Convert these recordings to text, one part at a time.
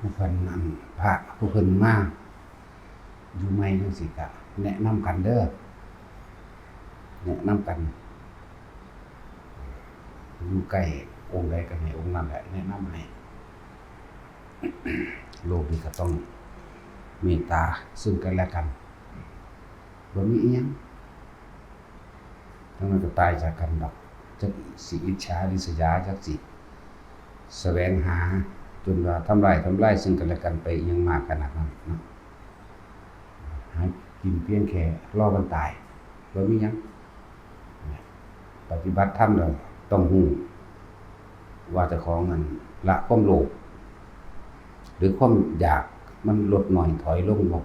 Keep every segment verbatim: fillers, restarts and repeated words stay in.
ผู้เพิ่นอัน พระผู้เพิ่นมาอยู่ใหม่จั่งซี้ ก็แนะนำกันเด้อ แนะนำกัน อยู่ใกล้องค์ใดก็ให้องค์นั้นแหละแนะนำให้ โลกนี้ก็ต้องเมตตาซึ่งกันและกัน บ่มีอิหยัง ทั้งนั้นก็ตายจากกันดอก จักสิอิจฉาริษยา จักสิแสวงหา จนว่าทำลายทำลายซึ่งกันและกันไปอิหยังมากขนาดนั้นเนาะ หากินเพียงแค่รอวันตาย บ่มีหยัง ปฏิบัติธรรมแล้วต้องรู้ว่าเจ้าของนั้นละความโลภ หรือความอยากมันลดน้อยถอยลงบ่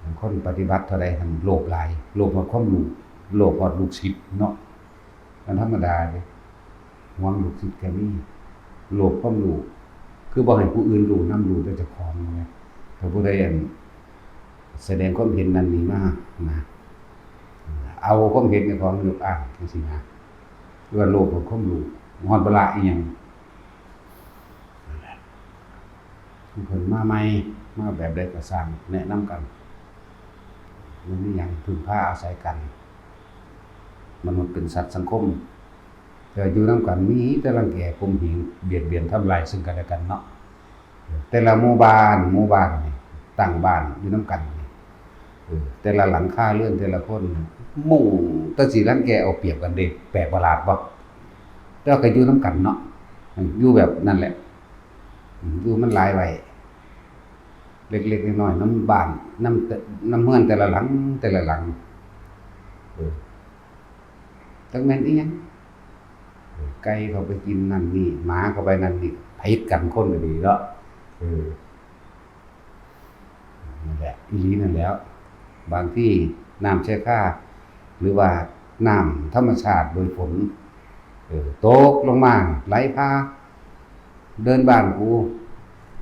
บางคนปฏิบัติเท่าใดหั่นโลภหลาย โลภฮอดความรู้ โลภฮอดลูกศิษย์เนาะ มันธรรมดาเด้ หวงลูกศิษย์ก็มี โลภความรู้ คือบ่ให้ผู้อื่นรู้นำ รู้แต่เจ้าของนะ ถ้าผู้ใดอันแสดงความเห็นนั่นนี่มานะ เอาความเห็นเจ้าของยกอ้างจั่งซี้นะ หรือว่าโลภฮอดความรู้ ฮอดบ่ละอีหยัง นั่นแหละ เพิ่นมาใหม่ มาแบบใดก็ซ่าง แนะนำกัน มันมีหยังพึ่งพาอาศัยกัน มนุษย์เป็นสัตว์สังคม แต่อยู่นำกันมีแต่รังแกข่มเหง เบียดเบียนทำลายซึ่งกันและกันเนาะ แต่ละหมู่บ้าน หมู่บ้านนี่ ตั้งบ้านอยู่นำกันนี่ เออ แต่ละหลังคาเรือน แต่ละคน มุ่งแต่สิรังแกเอาเปรียบกันเด้ แปลกประหลาดบ่ แต่ว่าก็อยู่นำกันเนาะ อยู่แบบนั้นแหละ อืม อยู่มันหลายไว้ เล็กๆน้อยๆ นำบ้าน นำแต่ นำเฮือนแต่ละหลัง แต่ละหลัง เออ จักแม่นอิหยัง เออ ไก่เข้าไปกินนั่นนี่ หมาเข้าไปนั่นนี่ ผิดกันคนก็ดีเนาะ เออ นั่นแหละ อีหลีนั่นแหล้ว บางทีน้ำแช่ค่า หรือว่าน้ำธรรมชาติโดยฝน เออ ตกลงมา ไหลพา เดินบ้านกู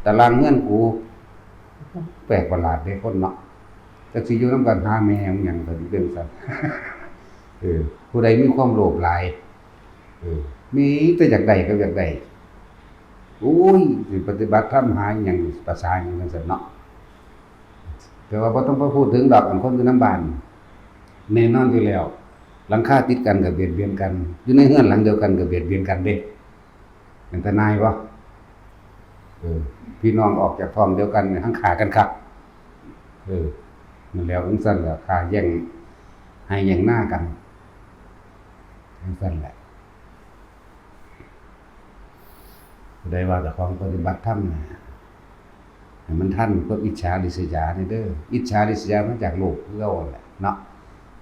ตารางเฮือนกู แปลกประหลาดเด้คนเนาะ จักสิอยู่นำกันหาแม่มันหยัง ก็สิเป็นซั่น เออ ผู้ใดมีความโลภหลาย เออ มีแต่อยากได้กับอยากได้ โอ้ย สิปฏิบัติธรรมหาอิหยัง ภาษาอิหยังจั่งซั่นเนาะ แต่ว่าบ่ต้องไปพูดถึงดอก อันคนอยู่นำบ้าน แน่นอนอยู่แล้ว หลังคาติดกันก็เบียดเบียนกัน อยู่ในเฮือนหลังเดียวกันก็เบียดเบียนกันเด้ เป็นตาหน่ายบ่ เออ พี่น้องออกจากท้องเดียวกันเนี่ย หังฆ่ากันคัก เออ นั่นแหล้ว จั่งซั่นแหละ ฆ่าแย่งไฮ่แย่งนากัน จั่งซั่นแหละ ผู้ใดว่าเจ้าของปฏิบัติธรรมนะ ให้มันทันพวกอิจฉาริษยานี่เด้อ อิจฉาริษยามาจากโลภคือเก่าแหละเนาะ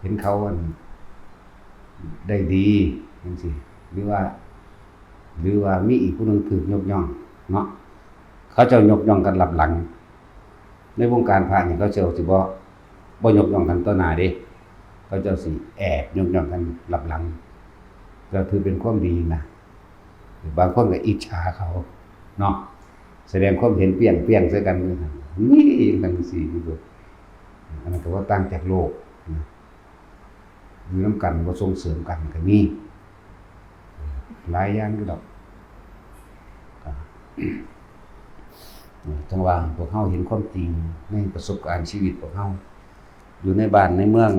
เห็นเขาอันได้ดีจังซี่ หรือว่า หรือว่ามีอีกผู้หนึ่งถูกยกย่องเนาะ เขาเจ้ายกย่องกันลับหลัง ในวงการพระนี่เขาเจ้าสิบ่ บ่ยกย่องกันต่อหน้าเด้ เขาเจ้าสิแอบยกย่องกันลับหลัง ก็ถือเป็นความดีนะ บางคนก็อิจฉาเขาเนาะ แสดงความเห็นเปรี้ยงๆใส่กัน นี่จังซี่อยู่ อันนั้นก็บ่ต่างจากโลกนะ อยู่นำกันบ่ส่งเสริมกันก็มี หลายอย่างอยู่ดอก จั่งว่าพวกเฮาเห็นความจริงในประสบการณ์ชีวิตพวกเฮา อยู่ในบ้านในเมือง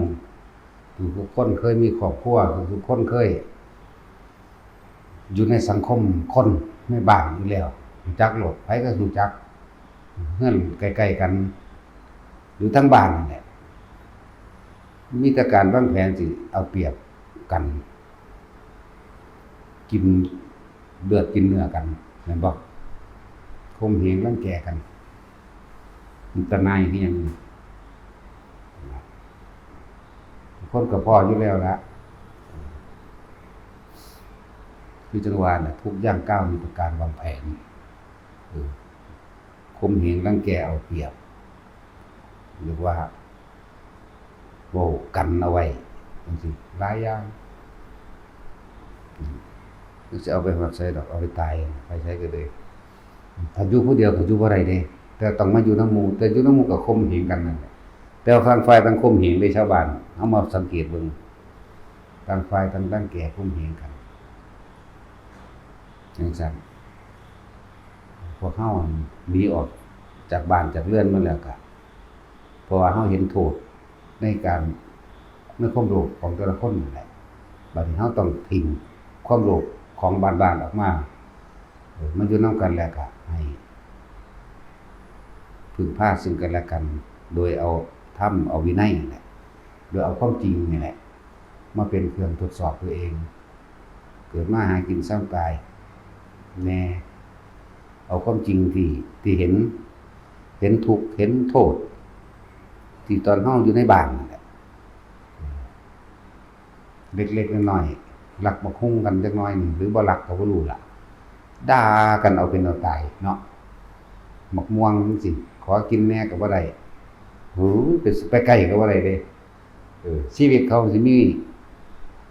ทุกคนเคยมีครอบครัว ทุกคนเคย อยู่ในสังคมคนในบ้านอยู่แล้ว รู้จักโลด ไผก็รู้จัก เฮือนใกล้ๆกัน อยู่ทั้งบ้านนั่นแหละ มีแต่การวางแผนสิเอาเปรียบกัน กินเลือดกินเนื้อกัน แม่นบ่ ข่มเหงรังแกกัน มันตะนายคือหยัง คนก็พ้ออยู่แล้วละ คือจั่งว่าน่ะ ทุกย่างก้าวมีแต่การวางแผน เออ ข่มเหงรังแกเอาเปรียบ เรียกว่า เว้ากันเอาไว้จั่งซี้ หลายอย่าง อืม จักสิเอาไปฮอดไสดอก เอาไปตาย ไปไสก็ได้ ถ้าอยู่ผู้เดียวก็อยู่บ่ได้เด้ แต่ต้องมาอยู่นำหมู่ แต่อยู่นำหมู่ก็ข่มเหงกันนั่นแหละ แต่ว่าต่างฝ่ายต่างข่มเหงเด้ชาวบ้าน เฮามาสังเกตเบิ่ง ต่างฝ่ายต่างรังแกข่มเหงกัน จั่งซั้น พวกเฮาหนีออกจากบ้านจากเรือนมาแล้วก็ เพราะว่าเฮาเห็นโทษในการ ในความโลภของแต่ละคนนั่นแหละ บัดนี้เฮาต้องทิ้งความโลภของบ้านๆออกมา เออ มาอยู่นำกันแล้วก็ให้ พึ่งพาซึ่งกันและกัน โดยเอาธรรม เอาวินัยนี่แหละ โดยเอาความจริงนี่แหละ มาเป็นเครื่องทดสอบตัวเอง เกิดมาหากินซ้ำตายแน่ เอาความจริงที่ ที่เห็น เห็นทุกข์ เห็นโทษ ที่ตอนเฮาอยู่ในบ้านนั่นแหละ เล็กๆน้อยๆ ลักบักฮุ่งกันจักหน่อยหนึ่ง หรือบ่ลักก็บ่รู้ล่ะ ด่ากันเอาเป็นเอาตายเนาะ บักม่วงจั่งซี้ ขอกินแหน่ก็บ่ได้ โอ้ย ไป ไปใกล้ก็บ่ได้เด้ เออ ชีวิตเขาสิมี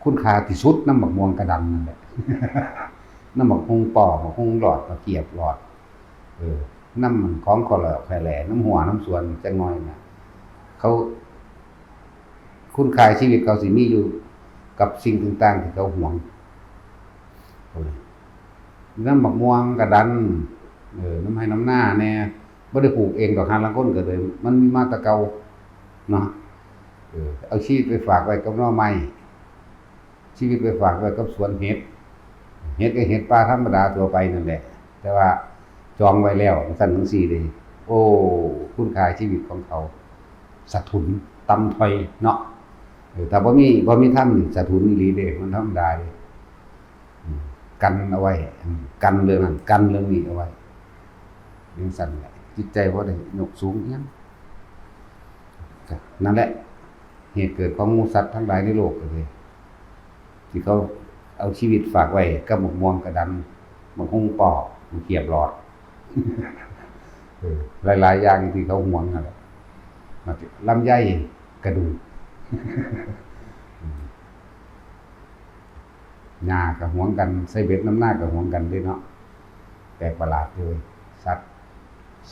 คุณค่าที่สุดนำบักม่วงกะดันนั่นแหละ นำบักฮุ่งปอ บักฮุ่งหลอด บักเขียบหลอด เออ นำของข้อหลอกไข่แหล่ นำหัวนำสวนจักหน่อยน่ะ เขา คุณค่าชีวิตเขาสิมีอยู่กับสิ่งต่างๆที่เขาหวง นำบักม่วงกะดัน เออ นำไฮ่นำนาแหน่ บ่ได้ปลูกเองดอก หาลางคนก็เลย มันมีมาแต่เก่าเนาะ เออ เอาชีวิตไปฝากไว้กับหน่อไม้ ชีวิตไปฝากไว้กับสวนเห็ด เห็ดก็เห็ดป่าธรรมดาทั่วไปนั่นแหละ แต่ว่าจองไว้แล้ว จั่งซั้นจั่งซี้เด้ โอ้ คุณค่าชีวิตของเขา สะทุน ต่ำถ้อยเนาะ เออ ถ้าบ่มี บ่มีธรรมนี่สะทุนอีหลีเด้ มันธรรมดาเด้ อืม กันเอาไว้ อืม กันเรื่องนั้น กันเรื่องนี้เอาไว้ จั่งซั้นแหละ จิตใจบ่ได้ยกสูงอิหยัง ก็นั่นแหละ เหตุเกิดของหมู่สัตว์ทั้งหลายในโลกก็เลย ที่เขาเอาชีวิตฝากไว้กับบักม่วงกะดัน บักฮุ่งปอ บักเขียบหลอด เออ หลายๆอย่างที่เขาหวงนั่นแหละ มาถึงลำไยกระดูก หญ้าก็หวงกัน ใส่เบ็ดนำนาก็หวงกันเด้เนาะ แปลกประหลาดเด้ สัตว์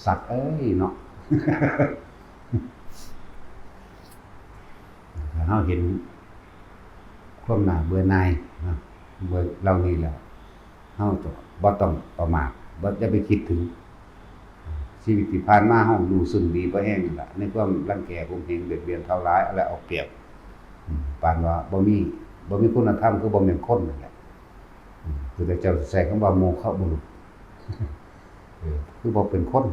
สัตว์เอ้ยเนาะ ถ้าเฮาเห็นความน่าเบื่อหน่ายเนาะ เบื่อเหล่านี้แล้ว เฮาจะบ่ต้องประมาท บ่ อย่าไปคิดถึง ชีวิตที่ผ่านมาเฮารู้สึกดีพอแฮงนั่นล่ะ ในความรังแกข่มเหงเบียดเบียนเท่าร้าย และเอาเปรียบ อืม ปานว่าบ่มี บ่มีคุณธรรม คือบ่แม่นคนนั่นแหละ อืม พุทธเจ้าใช้คำว่าโมฆะบุรุษ เออ คือบ่เป็นคน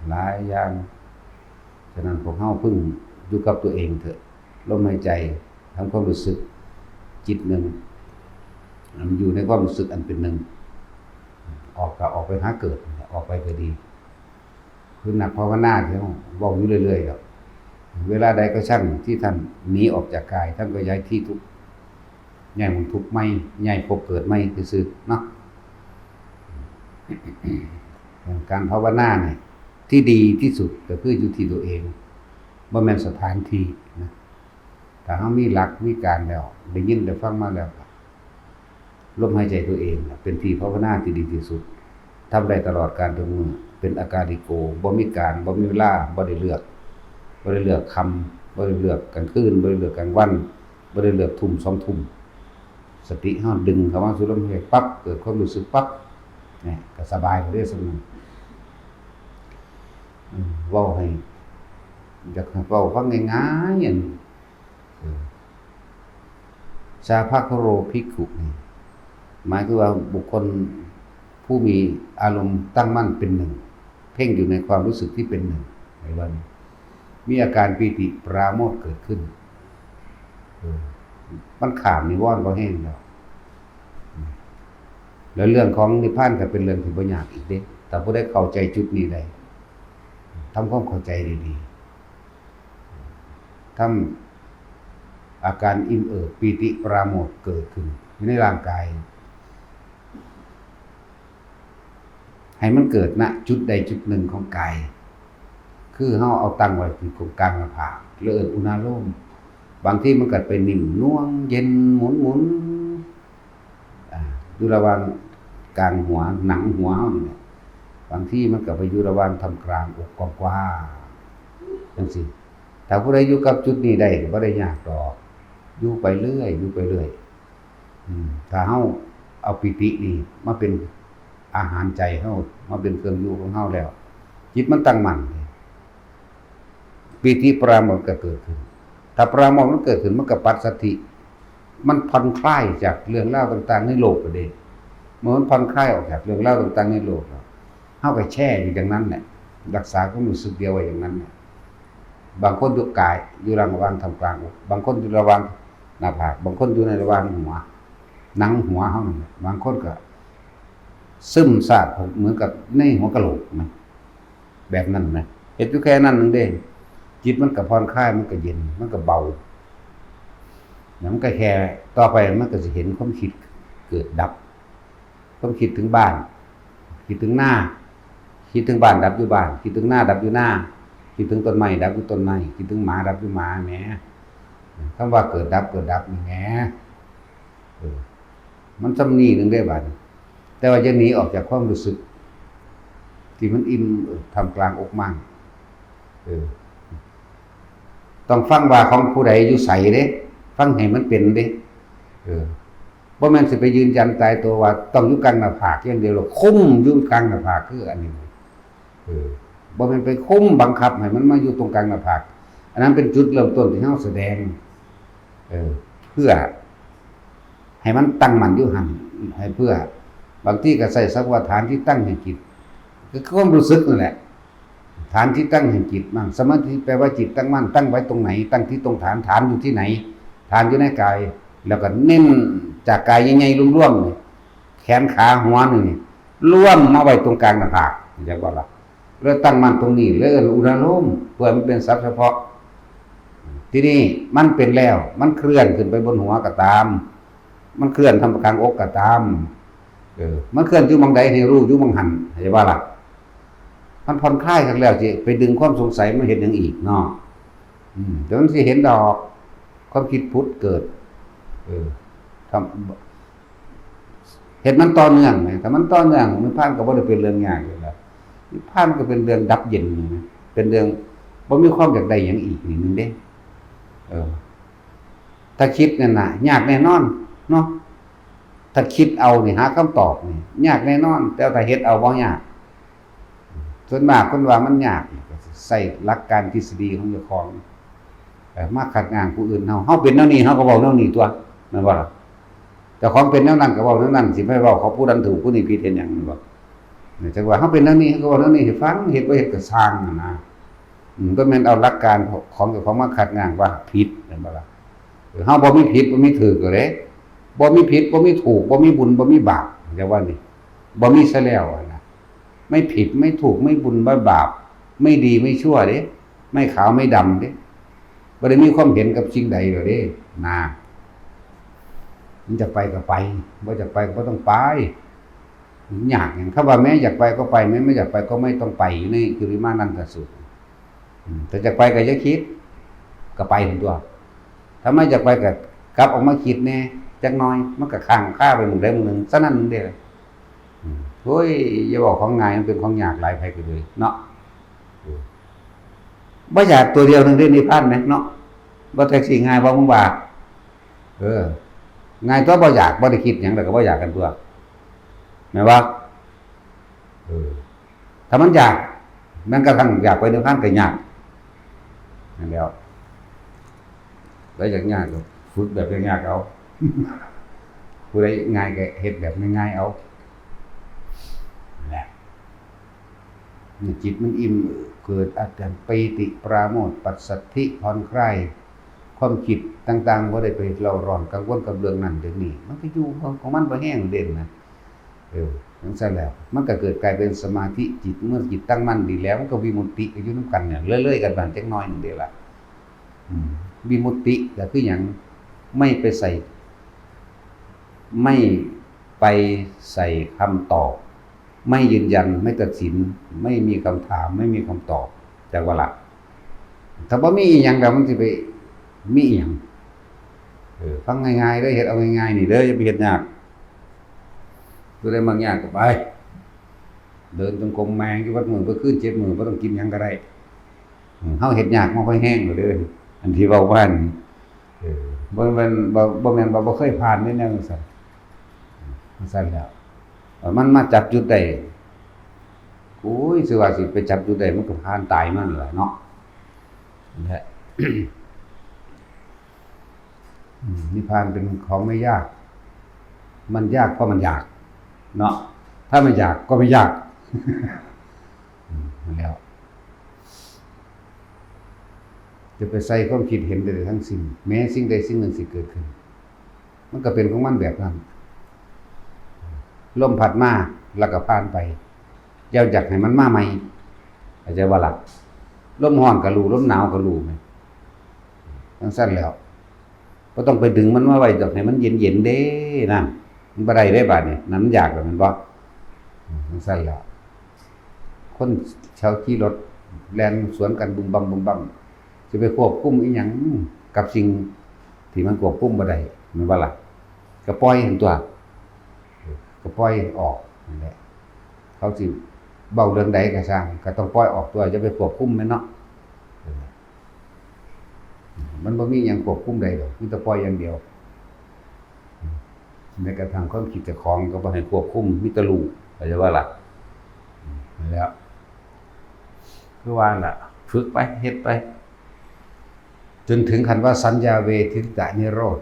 หลายอย่าง ฉะนั้นพวกเฮาพึ่งอยู่กับตัวเองเถอะ ลมหายใจ ทำความรู้สึก จิตหนึ่ง มันอยู่ในความรู้สึกอันเป็นหนึ่ง ออกก็ออกไปหาเกิด ออกไปก็ดี คือนักภาวนาที่เฮาเว้าอยู่เรื่อยๆดอก เวลาใดก็ช่างที่ท่านหนีออกจากกาย ท่านก็ย้ายที่ทุกข์ ย้ายหม่องทุกข์ใหม่ ย้ายภพเกิดใหม่ซื่อๆเนาะ การภาวนาเนี่ย ที่ดีที่สุดก็คืออยู่ที่ตัวเอง บ่แม่นสถานที่นะ ถ้าเฮามีหลักมีการแล้ว ได้ยินได้ฟังมาแล้ว ลมหายใจตัวเองน่ะเป็นที่ภาวนาที่ดีที่สุด ทำได้ตลอดกาลทุกมื้อ เป็นอากาลิโก บ่มีการ บ่มีเวลา บ่ได้เลือก บ่ได้เลือกค่ำ บ่ได้เลือกกลางคืน บ่ได้เลือกกลางวัน บ่ได้เลือกทุ่มสองทุ่ม สติเฮาดึงเข้ามาสู่ลมหายใจปั๊บ เกิดความรู้สึกปั๊บ เนี่ย ก็สบายเลยเด้อ สำนึก อืม เว้าให้ อยากให้เว้าฟังง่ายๆ อัน เออ สาภาคโรภิกขุนี่ หมายคือว่าบุคคลผู้มีอารมณ์ตั้งมั่นเป็นหนึ่ง เพ่งอยู่ในความรู้สึกที่เป็นหนึ่ง ในวันนี้ มีอาการปีติปราโมทย์เกิดขึ้น เออ มันข้ามนิวรณ์บ่แห้งแล้ว แล้วเรื่องของนิพพานก็เป็นเรื่องที่บ่ยากอีกเด้ ถ้าผู้ใดเข้าใจจุดนี้ได้ ทำความเข้าใจดีๆ ทำอาการอิ่มเอิบปีติปราโมทย์เกิดขึ้นอยู่ในร่างกาย ให้มันเกิด ณ จุดใดจุดหนึ่งของกาย คือเฮาเอาตั้งไว้ที่ตรงกลางหน้าผาก เรียกอุณาโลม บางทีมันก็ไปนิ่มนวลเย็นหมุนๆ อ่า อยู่ระหว่างกลางหัว หนังหัวเฮานี่แหละ บางทีมันก็ไปอยู่ระหว่างท่ามกลางอกกว้างๆ จั่งซี้ ถ้าผู้ใดอยู่กับจุดนี้ได้ก็บ่ได้ยากดอก อยู่ไปเรื่อย อยู่ไปเรื่อย อืม ถ้าเฮาเอาปีตินี่มาเป็น อาหารใจเฮา มาเป็นเครื่องอยู่ของเฮาแล้ว จิตมันตั้งมั่น ปีติปราโมทย์ก็เกิดขึ้น ถ้าปราโมทย์มันเกิดขึ้น มันก็ปัสสัทธิ มันผ่อนคลายจากเรื่องราวต่างๆในโลกก็ได้ เมื่อมันผ่อนคลายออกจากเรื่องราวต่างๆในโลกแล้ว เฮาก็แช่อยู่อย่างนั้นแหละ รักษาความรู้สึกเดียวไว้อย่างนั้นแหละ บางคนอยู่กาย อยู่ระหว่างท่ามกลางอก บางคนอยู่ระหว่างหน้าผาก บางคนอยู่ในระหว่างหัว หนังหัวเฮานั่นแหละ บางคนก็ซึมซาบเหมือนกับในหัวกะโหลกนะ แบบนั้นนะ เฮ็ดอยู่แค่นั้นหนึ่งเด้ จิตมันก็ผ่อนคลาย มันก็เย็น มันก็เบา แล้วมันก็แค่ ต่อไปมันก็สิเห็นความคิดเกิดดับ ความคิดถึงบ้าน คิดถึงนา คิดถึงบ้านดับอยู่บ้าน คิดถึงนาดับอยู่นา คิดถึงต้นไม้ดับอยู่ต้นไม้ คิดถึงหมาดับอยู่หมาแหม คำว่าเกิดดับ เกิดดับนี่แหม เออ มันส่ำนี้หนึ่งได้บาดนี้ แต่ว่าจะหนีออกจากความรู้สึก ที่มันอิ่ม เออ ท่ามกลางอกมั่ง เออ ต้องฟังว่าของผู้ใดอยู่ไสเด้ ฟังให้มันเป็นเด้ เออ บ่แม่นสิไปยืนยันตายตัวว่าต้องอยู่กลางหน้าผากอย่างเดียว แล้วคุมอยู่กลางหน้าผากคืออันนี้ เออ บ่แม่นไปคุมบังคับให้มันมาอยู่ตรงกลางหน้าผาก อันนั้นเป็นจุดเริ่มต้นที่เฮาแสดง เออ เพื่อ ให้มันตั้งมั่นอยู่หั่น ให้เพื่อ บางทีก็ใช้สัพพะว่าฐานที่ตั้งแห่งจิต ก็คือความรู้สึกนั่นแหละ ฐานที่ตั้งแห่งจิตมั่ง สมาธิแปลว่าจิตตั้งมั่น ตั้งไว้ตรงไหน ตั้งที่ตรงฐาน ฐานอยู่ที่ไหน ฐานอยู่ในกาย แล้วก็เน้นจากกายใหญ่ๆรวมๆนี่ แขนขาหัวนี่ รวมมาไว้ตรงกลางหน้าผาก เรียกว่าละ แล้วตั้งมั่นตรงนี้ แล้วเอิ้นอุณาโลม เพื่อมันเป็นศัพท์เฉพาะ ทีนี้มันเป็นแล้ว มันเคลื่อนขึ้นไปบนหัวก็ตาม มันเคลื่อนท่ามกลางอกก็ตาม เออ มันเคลื่อนอยู่หม่องใดให้รู้อยู่หม่องหั่น เข้าใจบ่ล่ะ มันผ่อนคลายคักแล้วสิไปดึงความสงสัยมาเฮ็ดหยังอีกเนาะ อืม แต่มันสิเห็นดอก ความคิดผุดเกิด เออ ทำ เฮ็ดมันต่อเนื่องแหม ถ้ามันต่อเนื่อง นิพพานก็บ่ได้เป็นเรื่องยากอยู่แล้ว นิพพานก็เป็นเรื่องดับเย็นนะ เป็นเรื่องบ่มีความอยากได้หยังอีกนี่หนึ่งเด้ เออ ถ้าคิดนั่นน่ะ ยากแน่นอนเนาะ ถ้าคิดเอานี่ หาคำตอบนี่ ยากแน่นอน แต่ถ้าเฮ็ดเอาบ่ยาก ส่วนมากคนว่ามันยากนี่ก็ใช้หลักการทฤษฎีของเจ้าของ เอ่อ มาคัดง้างผู้อื่นเฮา เฮาเป็นแนวนี้ เฮาก็เว้าแนวนี้ตั่ว แม่นบ่ล่ะ เจ้าของเป็นแนวนั้นก็เว้าแนวนั้น สิไปเว้าเขาผู้นั้นถูกผู้นี้ผิดเฮ็ดหยัง แม่นบ่ เนี่ย จักว่าเฮาเป็นแนวนี้ เฮาก็เว้าแนวนี้ให้ฟัง เฮ็ดบ่เฮ็ดก็ซ่างหั้นนะ อืม บ่แม่นเอาหลักการของเจ้าของมาคัดง้างว่าผิด แม่นบ่ล่ะ เออ เฮาบ่มีผิด บ่มีถูกก็เด้ บ่มีผิด บ่มีถูก บ่มีบุญ บ่มีบาป จักว่านี่ บ่มีซะแล้วหั้นนะ ไม่ผิด ไม่ถูก ไม่บุญ ไม่บาป ไม่ดี ไม่ชั่วเด้ ไม่ขาว ไม่ดำเด้ บ่ได้มีความเห็นกับสิ่งใดเลยเด้ นะ มันอยากไปก็ไป บ่อยากไปก็บ่ต้องไป ยากหยัง คำว่าแม้อยากไปก็ไป แม้ไม่อยากไปก็ไม่ต้องไป อยู่ในองคุลิมานันทสูตร อืม ถ้าอยากไปก็อย่าคิด ก็ไปหั่นตั่ว ถ้าไม่อยากไปก็กลับออกมาคิดแหน่ จักหน่อย มันก็ค้างคาไปหม่องใดหม่องหนึ่ง ซะนั้นหนึ่งเด้อ อืม โอ้ย อย่าบอกของง่าย มันเป็นของยากหลาย ไผก็เลยเนาะ เออ บ่อยากตัวเดียวหนึ่งเด้ นิพพานแหมเนาะ บ่แท็กซี่ง่ายบ่ มึงว่า เออ ง่ายตัว บ่อยาก บ่ได้คิดหยัง แล้วก็บ่อยากกันตั่ว แม่นบ่ เออ ถ้ามันอยาก แม้กระทั่งอยากไปนิพพานก็ยาก นั่นแหล้ว แล้วอยากยากก็ฝึกแบบยากๆเอา ผู้ใดง่ายก็เฮ็ดแบบง่ายๆเอา แหละ จิตมันอิ่ม เกิดอาการปีติปราโมทย์ ปัสสัทธิ ผ่อนคลาย ความคิดต่างๆ บ่ได้ไปเร่าร้อนกังวลกับเรื่องนั้นเรื่องนี้ มันก็อยู่ของมันบ่แห้งเด่นนะ เออ จั่งซั้นแล้ว มันก็เกิดกลายเป็นสมาธิจิต เมื่อจิตตั้งมั่นดีแล้ว มันก็วิมุตติก็อยู่นำกันเนี่ย เลื่อยๆกันบานจักหน่อยหนึ่งเด้ล่ะ อืม วิมุตติก็คือหยัง ไม่ไปใส่ ไม่ไปใส่คำตอบ ไม่ยืนยัน ไม่ตัดสิน ไม่มีคำถาม ไม่มีคำตอบ จักว่าล่ะ ถ้าบ่มีอีหยังแล้วมันสิไปมีอีหยัง เออ ฟังง่ายๆเด้อ เฮ็ดเอาง่ายๆนี่เด้อ อย่าไปเฮ็ดยาก ผู้ใดมักยากก็ไป เดินจงกรมแม่งอยู่วัดมื้อบ่คืนเจ็ดมื้อ บ่ต้องกินหยังก็ได้ อืม เฮาเฮ็ดยากมาค่อยแฮงแล้วเด้อ อันที่เว้ามานี่ เออ บ่แม่น บ่ บ่แม่นว่าบ่เคยผ่านในแนวจั่งซั้น จั่งซั้นแล้ว มันมาจับจุดได้ โอ้ย สิว่าสิไปจับจุดได้ มันก็ผ่านตายมาแล้วล่ะเนาะ นั่นแหละ อืม นิพพานเป็นของไม่ยาก มันยากเพราะมันอยาก เนาะ ถ้าไม่อยากก็ไม่ยาก อืม นั่นแล้ว จะไปใส่ความคิดเห็นใดๆทั้งสิ้น แม้สิ่งใดสิ่งหนึ่งสิเกิดขึ้น มันก็เป็นของมันแบบนั้น ลมพัดมาแล้วก็ผ่านไป อย่าอยากให้มันมาใหม่ เข้าใจบ่ล่ะ ลมร้อนก็รู้ ลมหนาวก็รู้แหม จั่งซั้นแล้ว บ่ต้องไปดึงมันมาไว้ดอก ให้มันเย็นๆเด้ นั่น มันบ่ได้เด้ บาดนี้ นั่นมันอยากแล้วแม่นบ่ จั่งซั้นแล้ว คนเขาขี่รถแล่นสวนกันบุ้มบั้มบุ้มบั้ม สิไปควบคุมอิหยังกับสิ่งที่มันควบคุมบ่ได้ แม่นบ่ล่ะ ก็ปล่อยหั่นตั๊ว ก็ปล่อยออกนั่นแหละ เขาสิเว้าเรื่องใดก็ซ่าง ก็ต้องปล่อยออกตั๊ว อย่าไปควบคุมมันเนาะ เออ มันบ่มีหยังควบคุมได้ดอก มีแต่ปล่อยอย่างเดียว แม้กระทั่งความคิดเจ้าของก็บ่ให้ควบคุม มีแต่รู้ เข้าใจบ่ล่ะ นั่นแหละ คือว่าล่ะ ฝึกไป เฮ็ดไป จนถึงขั้นว่าสัญญาเวทิตะนิโรธ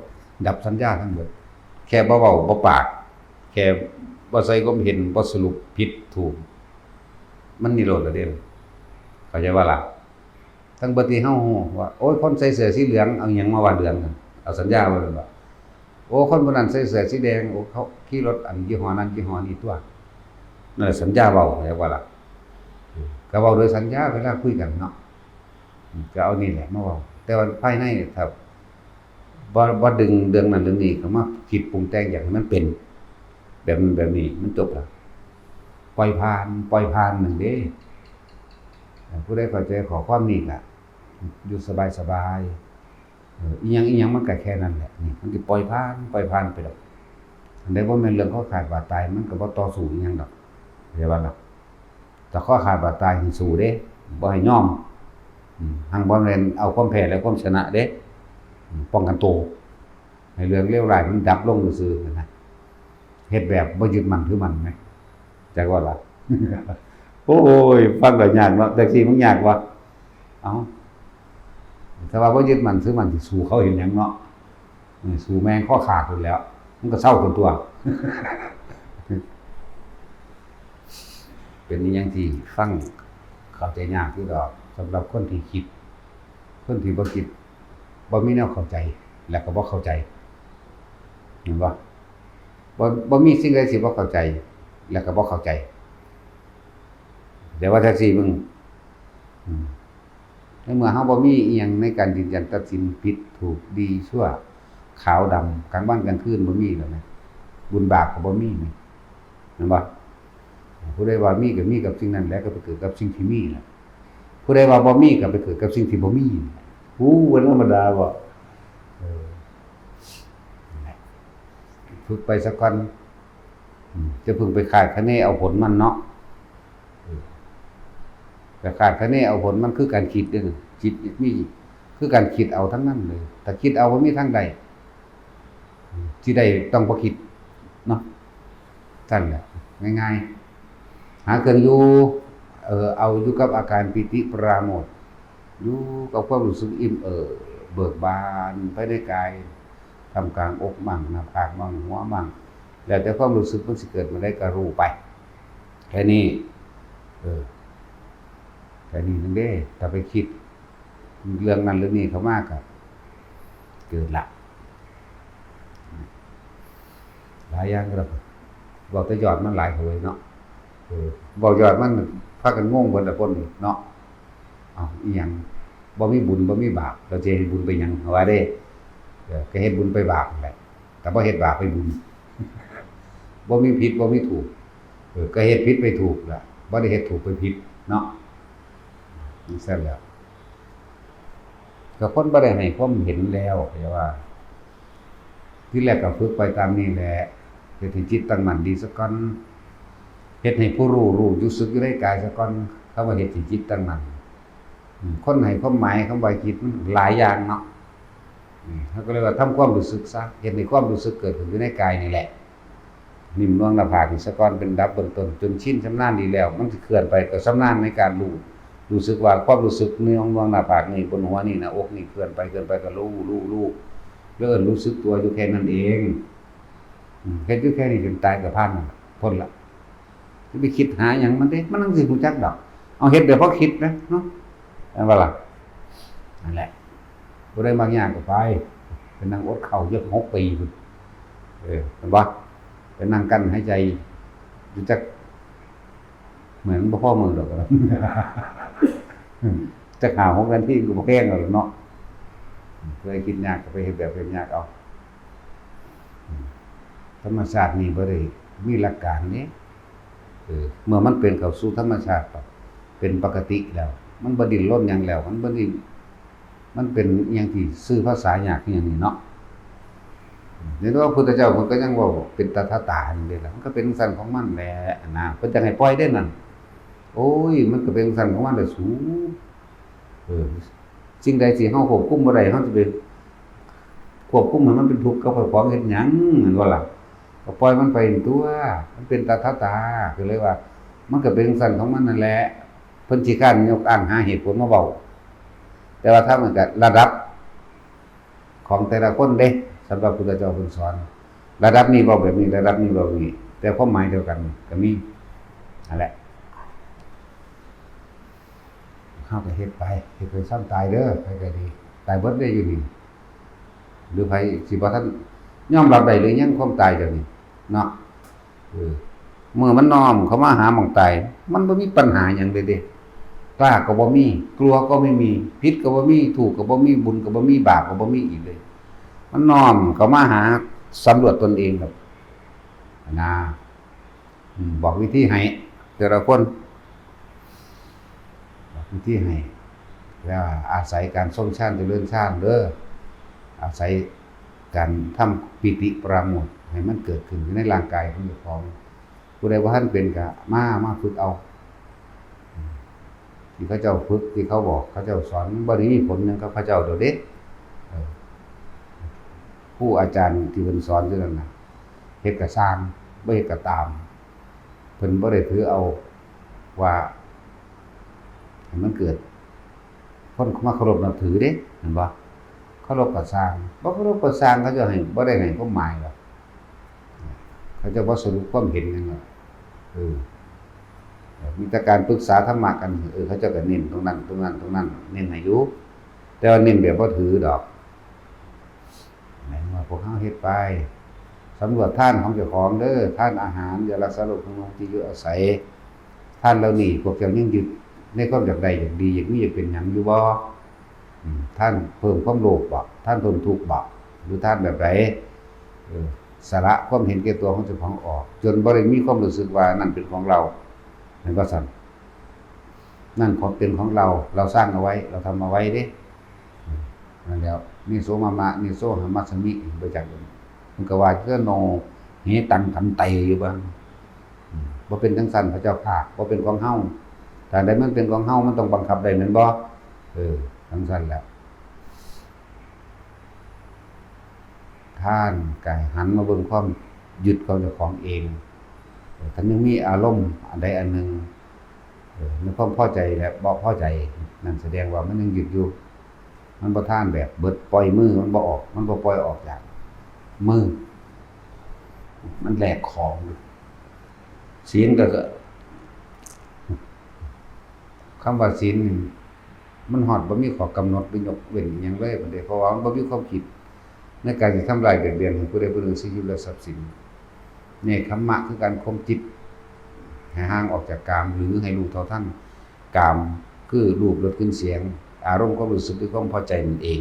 ดับสัญญาทั้งหมด แค่บ่เว้าบ่ปาก แค่บ่ใส่ความเห็น บ่สรุปผิดถูก มันนิโรธแล้วเด้ เข้าใจบ่ล่ะ ทั้งเบิดที่เฮาฮู้ว่า โอ้ย คนใส่เสื้อสีเหลือง เอาหยังมาว่าเหลืองนั่น เอาสัญญาไว้แม่นบ่ โอ้ คนผู้นั้นใส่เสื้อสีแดง โอ้ เขาขี่รถอันยี่ห้อนั้นยี่ห้อนี้ตั๊ว นั่นแหละสัญญาเว้า เข้าใจบ่ล่ะ ก็เว้าโดยสัญญาเวลาคุยกันเนาะ ก็เอานี่แหละมาเว้า แต่ว่าภายในถ้าบ่ บ่ดึงเรื่องนั้นเรื่องนี้เข้ามาคิดปรุงแต่งอยากให้มันเป็นแบบนั้นแบบนี้ มันจบแล้ว ปล่อยผ่าน ปล่อยผ่านนั่นเด้ ผู้ใดเข้าใจข้อความนี้ก็อยู่สบายๆ เออ อิหยังอิหยังมันก็แค่นั้นแหละ นี่ มันสิปล่อยผ่าน ปล่อยผ่านไปดอก อันใดบ่แม่นเรื่องคอขาดบาดตาย มันก็บ่ต่อสู้อิหยังดอก เข้าใจบ่ล่ะ ถ้าคอขาดบาดตายนี่สู้เด้ บ่ให้ยอม อืม หั้นบ่แม่นเอาความแพ้และความชนะเด้ อืม ป้องกันตัว ให้เรื่องเลวร้ายมันดับลงซื่อๆ นะ เฮ็ดแบบบ่ยึดมั่นถือมั่นแหม จักว่าล่ะ โอ้ย ฟังก็ยากเนาะ จักสิมันยากวะ เอ้า ถ้าว่าบ่ยึดมั่นถือมั่นสิสู้เขาเฮ็ดหยังเนาะ เออ สู้แม่งคอขาดพู้นแหล้ว มันก็เซาพู้นตั๊ว เป็นอิหยังที่ฟังเข้าใจยากอยู่ดอก สำหรับคนที่คิด คนที่บ่คิด บ่มีแนวเข้าใจ แล้วก็บ่เข้าใจ เห็นบ่ บ่ บ่มีสิ่งใดที่บ่เข้าใจ แล้วก็บ่เข้าใจ แต่ว่าจั่งซี้มึง อืม ในเมื่อเฮาบ่มีอิหยังในการยืนยันตัดสินผิดถูกดีชั่ว ขาวดำ กลางวันกลางคืนบ่มีแล้วนะ บุญบาปก็บ่มีนี่ เห็นบ่ ผู้ใดว่ามีก็มีกับสิ่งนั้นแหละ ก็ไปเกิดกับสิ่งที่มีน่ะ ผู้ใดว่าบ่มีก็ไปเกิดกับสิ่งที่บ่มี ผู้บ่ธรรมดาบ่ เออ ฝึกไปซะก่อน อืม จะเพิ่งไปคาดคะเนเอาผลมันเนาะ เออ ไปคาดคะเนเอาผลมันคือการคิดเด้อ คิดมี คือการคิดเอาทั้งนั้นเลย ถ้าคิดเอาบ่มีทางใด อืม สิได้ต้องบ่คิดเนาะ ซั่นแหละ ง่ายๆ หาเครื่องอยู่ เออ เอาอยู่กับอาการปีติปราโมทย์ อยู่กับความรู้สึกอิ่มเอิบเบิกบานภายในกาย ท่ามกลางอกมั่ง หน้าผากมั่ง หัวมั่ง แล้วแต่ความรู้สึกมันสิเกิดเมื่อใดก็รู้ไป แค่นี้ เออ แค่นี้นึงเด้ ถ้าไปคิดเรื่องนั้นเรื่องนี้เข้ามาก็เกิดละ หลายอย่างก็แล้ว เว้าแต่ยอดมันหลายโหยเนาะ เออ เว้ายอดมันพากันงงเบิดละคนนี่เนาะ เอ้า อีหยัง บ่มีบุญบ่มีบาป เราจะเฮ็ดบุญไปหยัง ว่าเด้ เออ ก็เฮ็ดบุญไปบาปนั่นแหละ แต่บ่เฮ็ดบาปไปบุญ บ่มีผิดบ่มีถูก เออ ก็เฮ็ดผิดไปถูกล่ะ บ่ได้เฮ็ดถูกไปผิดเนาะ จั่งซั้นแหล้ว ก็คนบ่ได้ให้ความเห็นแล้ว แต่ว่า ทีแรกก็ฝึกไปตามนี้แหละ เฮ็ดให้จิตตั้งมั่นดีซะก่อน เฮ็ดให้ผู้รู้ รู้อยู่ สึกอยู่ในกายซะก่อน คำว่าเฮ็ดให้จิตตั้งมั่น อืม คนให้ความหมายคำว่าจิตมันหลายอย่างเนาะ อืม เขาก็เลยว่าทำความรู้สึกซะ เฮ็ดให้ความรู้สึกเกิดขึ้นอยู่ในกายนี่แหละ นิ่มนวลหน้าผากนี่ซะก่อน เป็นระดับเบื้องต้น จนชินชำนาญดีแล้ว มันสิเคลื่อนไปก็ชำนาญในการรู้ รู้สึกว่าความรู้สึกหน่วงๆหน้าผากนี่ บนหัวนี่ หน้าอกนี่ เคลื่อนไป เคลื่อนไป ก็รู้ รู้ รู้ แล้วเอิ้นรู้สึกตัวอยู่แค่นั้นเอง อืม เฮ็ดอยู่แค่นี้จนตายก็ผ่านนั่นล่ะ พ้นละ จะไปคิดหาหยังมันเด้ มันจั่งสิรู้จักดอก เอาเฮ็ดเดี๋ยวพอคิดนะเนาะ แม่นบ่ล่ะ นั่นแหละ ผู้ใดมักยากก็ไป ไปนั่งอดข้าวจักหกปีพุ้น เออ แม่นบ่ ไปนั่งกั้นหายใจอยู่จัก เหมือนบ่พอมื้อดอก จักห้าหกนาทีก็บ่แพงแล้วเนาะ ผู้ใดคิดยากก็ไปเฮ็ดแบบเฮ็ดยากเอา ธรรมชาตินี่บ่ได้มีหลักการเด้ เออ เมื่อมันเป็นเข้าสู่ธรรมชาติปั๊บ เป็นปกติแล้ว มันบ่ดิ้นรนหยังแล้ว มันบ่ได้ มันเป็นอิหยังที่สื่อภาษายากคือหยังนี่เนาะ เห็นว่าพระพุทธเจ้าเพิ่นก็ยังเว้าเป็นตถาตาอยู่เด้ล่ะ มันก็เป็นจั่งซั้นของมันแหละนะ เพิ่นจั่งให้ปล่อยเด้นั่น โอ้ย มันก็เป็นจั่งซั้นของมันแหละสู เออ สิ่งใดที่เฮาควบคุมบ่ได้ เฮาสิไปควบคุมให้มันเป็นทุกข์กับเจ้าของเฮ็ดหยัง แม่นบ่ล่ะ ก็ปล่อยมันไปตัว มันเป็นตถาตา ก็เลยว่า มันก็เป็นจั่งซั้นของมันนั่นแหละ เพิ่นขี้คร้านยกอ้างหาเหตุผลมาเว้า แต่ว่าถ้ามันก็ระดับของแต่ละคนเด้ สำหรับพุทธเจ้าเพิ่นสอน ระดับนี้เว้าแบบนี้ ระดับนี้เว้าแบบนี้ แต่ความหมายเดียวกันก็มี นั่นแหละ เฮาก็เฮ็ดไป เฮ็ดไปซ่ำตายเด้อ ไผก็ดี ตายเบิดเด้อยู่นี่ หรือไผสิบ่ทันยอมรับได้หรือยังความตายเดี๋ยวนี้ เนาะ เออ เมื่อมันน้อมเข้ามาหาหม่องตาย มันบ่มีปัญหาหยังเลยเด้ กล้าก็บ่มี กลัวก็ไม่มี ผิดก็บ่มี ถูกก็บ่มี บุญก็บ่มี บาปก็บ่มีอีกเลย มันน้อมเข้ามาหาสำรวจตนเองครับ นะ อืม บอกวิธีให้แต่ละคน บอกวิธีให้ แล้วอาศัยการทรงฌานเจริญฌานเด้อ อาศัยการทำปีติปราโมทย์ให้มันเกิดขึ้นอยู่ในร่างกายของเจ้าของ ผู้ใดบ่ทันเป็นก็มา มาฝึกเอา อืม ที่เขาเจ้าฝึก ที่เขาบอก เขาเจ้าสอน มันบ่ได้มีผลหยังกับเขาเจ้าดอกเด้ เออ ครูอาจารย์ที่เพิ่นสอนอยู่นั่นน่ะ เฮ็ดก็ซ่าง บ่เฮ็ดก็ตาม เพิ่นบ่ได้ถือเอาว่าให้มันเกิดคนมาเคารพนับถือเด้ เห็นบ่ เคารพก็ซ่าง บ่เคารพก็ซ่าง เขาเจ้าให้ บ่ได้ให้ความหมายหรอก เขาเจ้าบ่สรุปความเห็นหยังหรอก เออ มีแต่การปรึกษาธรรมะกัน เออ เขาเจ้าก็เน้นตรงนั้น ตรงนั้น ตรงนั้น เน้นให้อยู่ แต่ว่าเน้นแบบบ่ถือดอก หมายถึงว่าพวกเฮาเฮ็ดไป สำรวจทานของเจ้าของเด้อ ทานอาหาร ยารักษาโรค เครื่องนุ่ง ที่อยู่อาศัย ทานเหล่านี้พวกเจ้ายังยึดในความอยากได้ อยากดี อยากมี อยากเป็นหยังอยู่บ่ อืม ทานเพิ่มความโลภบ่ ทานเพิ่มทุกข์บ่ หรือทานแบบใด เออ สละความเห็นแก่ตัวของเจ้าของออก จนบ่ได้มีความรู้สึกว่านั่นเป็นของเรา แม่นบ่ซั่น นั่นของเป็นของเรา เราสร้างเอาไว้ เราทำเอาไว้เด้ นั่นแหล้ว นิโสมะมะ นิโสหังคัสสะมิ บ่จัก มันก็ว่าเจ้าโน เหตัง ขันเต อยู่บ้าง อืม บ่เป็นจั่งซั้นพระเจ้าข้า บ่เป็นของเฮา ถ้าใดมันเป็นของเฮา มันต้องบังคับได้แม่นบ่ เออ จั่งซั้นแหละ ทานก็หันมาเบิ่งความยึดของเจ้าของเอง เออ ถ้ายังมีอารมณ์อันใดอันหนึ่ง เออ ในความพอใจและบ่พอใจ นั่นแสดงว่ามันยังยึดอยู่ มันบ่ทานแบบเบิด ปล่อยมือ มันบ่ออก มันบ่ปล่อยออกจากมือ มันแหลกของ ศีลก็ ก็ คำว่าศีลนี่ มันฮอดบ่มีข้อกำหนดหรือยกเว้นอิหยังเลยบัดนี้ เพราะว่ามันบ่มีความคิดในการสิทำร้ายเบียดเบียนให้ผู้ใดผู้หนึ่งเสียชีวิตและทรัพย์สิน เนกขัมมะคือการข่มจิตให้ห่างออกจากกาม หรือให้รู้เท่าทันกาม คือรูป รส กลิ่น เสียง อารมณ์ความรู้สึกหรือความพอใจนั่นเอง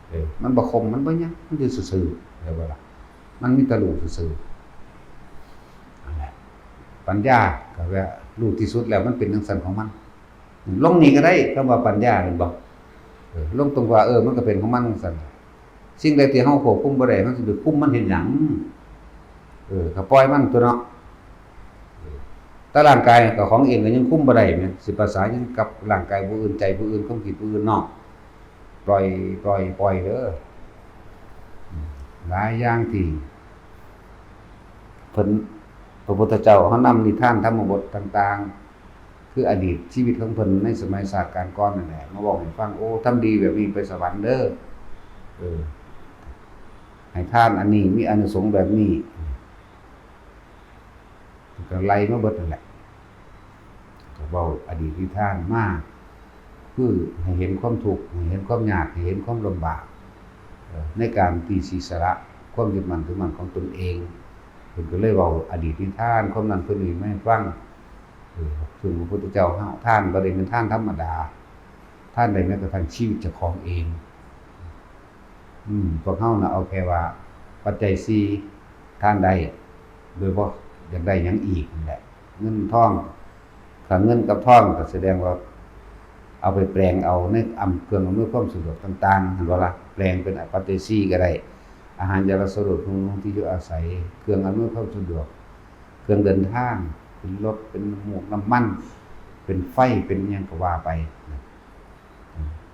เออ มันบ่ข่ม มันบ่หยัง มันอยู่ซื่อๆ เข้าใจบ่ล่ะ มันมีแต่รู้ซื่อๆ นั่นแหละ ปัญญาก็ว่ารู้ที่สุดแล้วมันเป็นจั่งซั้นของมัน ลงนี่ก็ได้ คำว่าปัญญา เห็นบ่ เออ ลงตรงว่า เออ มันก็เป็นของมันจั่งซั้น สิ่งใดที่เฮาควบคุมบ่ได้ เฮาสิไปคุมมันเฮ็ดหยัง เออ ก็ปล่อยมันตั๊วเนาะ เออ แต่ร่างกายก็ของเองก็ยังคุมบ่ได้แหม สิประสานหยังกับร่างกายผู้อื่น ใจผู้อื่น ความคิดผู้อื่นเนาะ ปล่อย ปล่อย ปล่อยเด้อ อืม หลายอย่างที่ เพิ่น พระพุทธเจ้าเฮานำนิทานธรรมบทต่างๆ คืออดีตชีวิตของเพิ่นในสมัยชาติกาลก่อนนั่นแหละ มาเว้าให้ฟัง โอ้ ทำดีแบบนี้ไปสวรรค์เด้อ เออ ให้ทานอันนี้มีอานิสงส์แบบนี้ ก็ไล่มาเบิดนั่นแหละ ก็เว้าอดีตนิทานมา คือให้เห็นความทุกข์ ให้เห็นความยาก ให้เห็นความลำบาก เอ่อ ในการที่สิสละความยึดมั่นถือมั่นของตนเอง เพิ่นก็เลยเว้าอดีตนิทานความนั้นความนี้มาให้ฟัง เออ ซึ่งพระพุทธเจ้าเฮา ทานบ่ได้เป็นทานธรรมดา ทานได้แม้กระทั่งชีวิตเจ้าของเอง อืม พวกเฮาน่ะเอาแค่ว่าปัจจัยสี่ ทานได้ โดยบ่อยากได้หยังอีกนั่นแหละ เงินทอง ถ้าเงินกับทองก็แสดงว่าเอาไปแปลงเอาในอำ เครื่องอำนวยความสะดวกต่างๆ หั้นบ่ล่ะ แปลงเป็นปัจจัยสี่ก็ได้ อาหาร ยารักษาโรค เครื่องบำรุงที่อยู่อาศัย เครื่องอำนวยความสะดวก เครื่องเดินทาง เป็นรถ เป็นน้ำมูกน้ำมัน เป็นไฟ เป็นอิหยังก็ว่าไป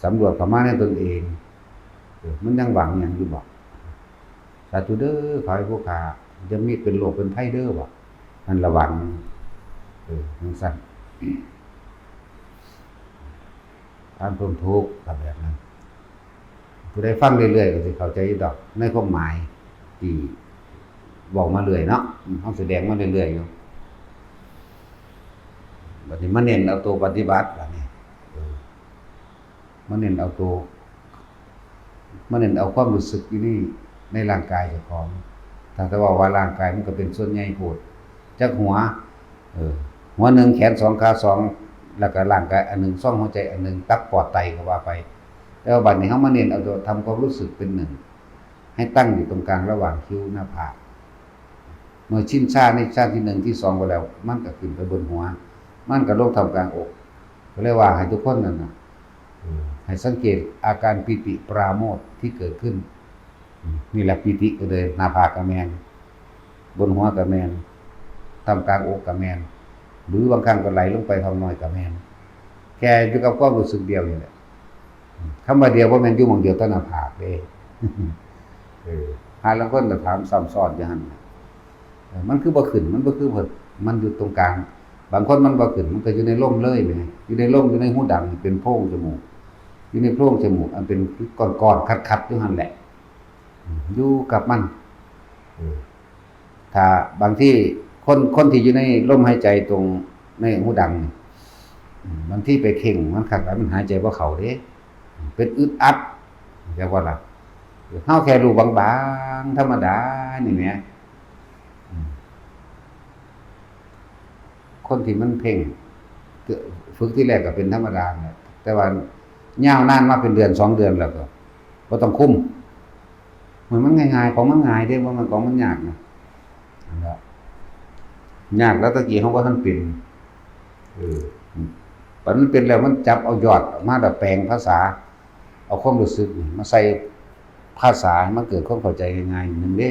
สำรวจเข้ามาในตนเอง เออ มันยังหวังหยังอยู่บ่ สาธุเด้อ ขอให้ผู้ข้าอย่ามีเป็นโรคเป็นภัยเด้อบ่ นั่นละหวัง เออ จั่งซั้น การพ้นทุกข์ก็แบบนั้น ผู้ใดฟังเรื่อยๆ ก็สิเข้าใจอยู่ดอก ในความหมายที่เว้ามาเรื่อยเนาะ อืม เฮาแสดงมาเรื่อยๆ อยู่ บัดนี้มาเน้นเอาตัวปฏิบัติ บัดนี้ เออ มาเน้นเอาตัว มาเน้นเอาความรู้สึกอยู่นี่ในร่างกายเจ้าของ ถ้าแต่ว่า ว่าร่างกายมันก็เป็นส่วนใหญ่โพด จักหัว เออ หัวหนึ่ง แขนสอง ขาสอง แล้วก็ร่างกายอันหนึ่ง ช่องหัวใจอันหนึ่ง ตับ ปอด ไต ก็ว่าไป แต่ว่าบัดนี้เฮามาเน้นเอาตัวทำความรู้สึกเป็นหนึ่ง ให้ตั้งอยู่ตรงกลางระหว่างคิ้วหน้าผาก เมื่อชินชาในชาติที่หนึ่งที่สองไปแล้ว มันก็ขึ้นไปบนหัว มันก็ลงท่ามกลางอก ก็เลยว่าให้ทุกคนนั่นน่ะ เออ ให้สังเกตอาการปีติปราโมทย์ที่เกิดขึ้น อืม นี่แหละปีติก็เลย หน้าผากก็แม่น บนหัวก็แม่น ท่ามกลางอกก็แม่น หรือบางครั้งก็ไหลลงไปท้องน้อยก็แม่น แค่อยู่กับความรู้สึกเดียวนี่แหละ อืม คำว่าเดียวบ่แม่นอยู่หม่องเดียวแต่หน้าผากเด้ เออ หาลางคนก็ถามซ้ำซ้อนอยู่หั่นน่ะ เออ มันคือบ่ขึ้น มันบ่คือเพิ่น มันอยู่ตรงกลาง บางคนมันบ่ขึ้น มันก็อยู่ในลมเลยแหม อยู่ในลม อยู่ในหูดัง เป็นโพรงจมูก อยู่ในโพรงจมูก อันเป็นก้อนๆ คัดๆ อยู่หั่นแหละ อืม อยู่กับมัน เออ ถ้าบางทีคน คนที่อยู่ในลมหายใจตรงในหูดังนี่ อืม บางทีไปเพ่งมันคักหลาย มันหายใจบ่เข้าเด้ เป็นอึดอัด เข้าใจบ่ล่ะ เฮาแค่รู้บางๆ ธรรมดานี่แหม อืม คนที่มันเพ่ง ฝึกทีแรกก็เป็นธรรมดาแหละ แต่ว่ายาวนานมาเป็นเดือนสองเดือนแล้วก็บ่ต้องคุม มัน มันง่ายๆ ของมันง่ายเด้ บ่แม่นของมันยากนะ นั่นแหละ ยากแล้วตะกี้เฮาบ่ทันเป็น เออ บัดมันเป็นแล้วมันจับเอายอดออกมาแล้วแปลงภาษา เอาความรู้สึกนี่มาใส่ภาษาให้มันเกิดความเข้าใจง่ายๆ หนึ่งเด้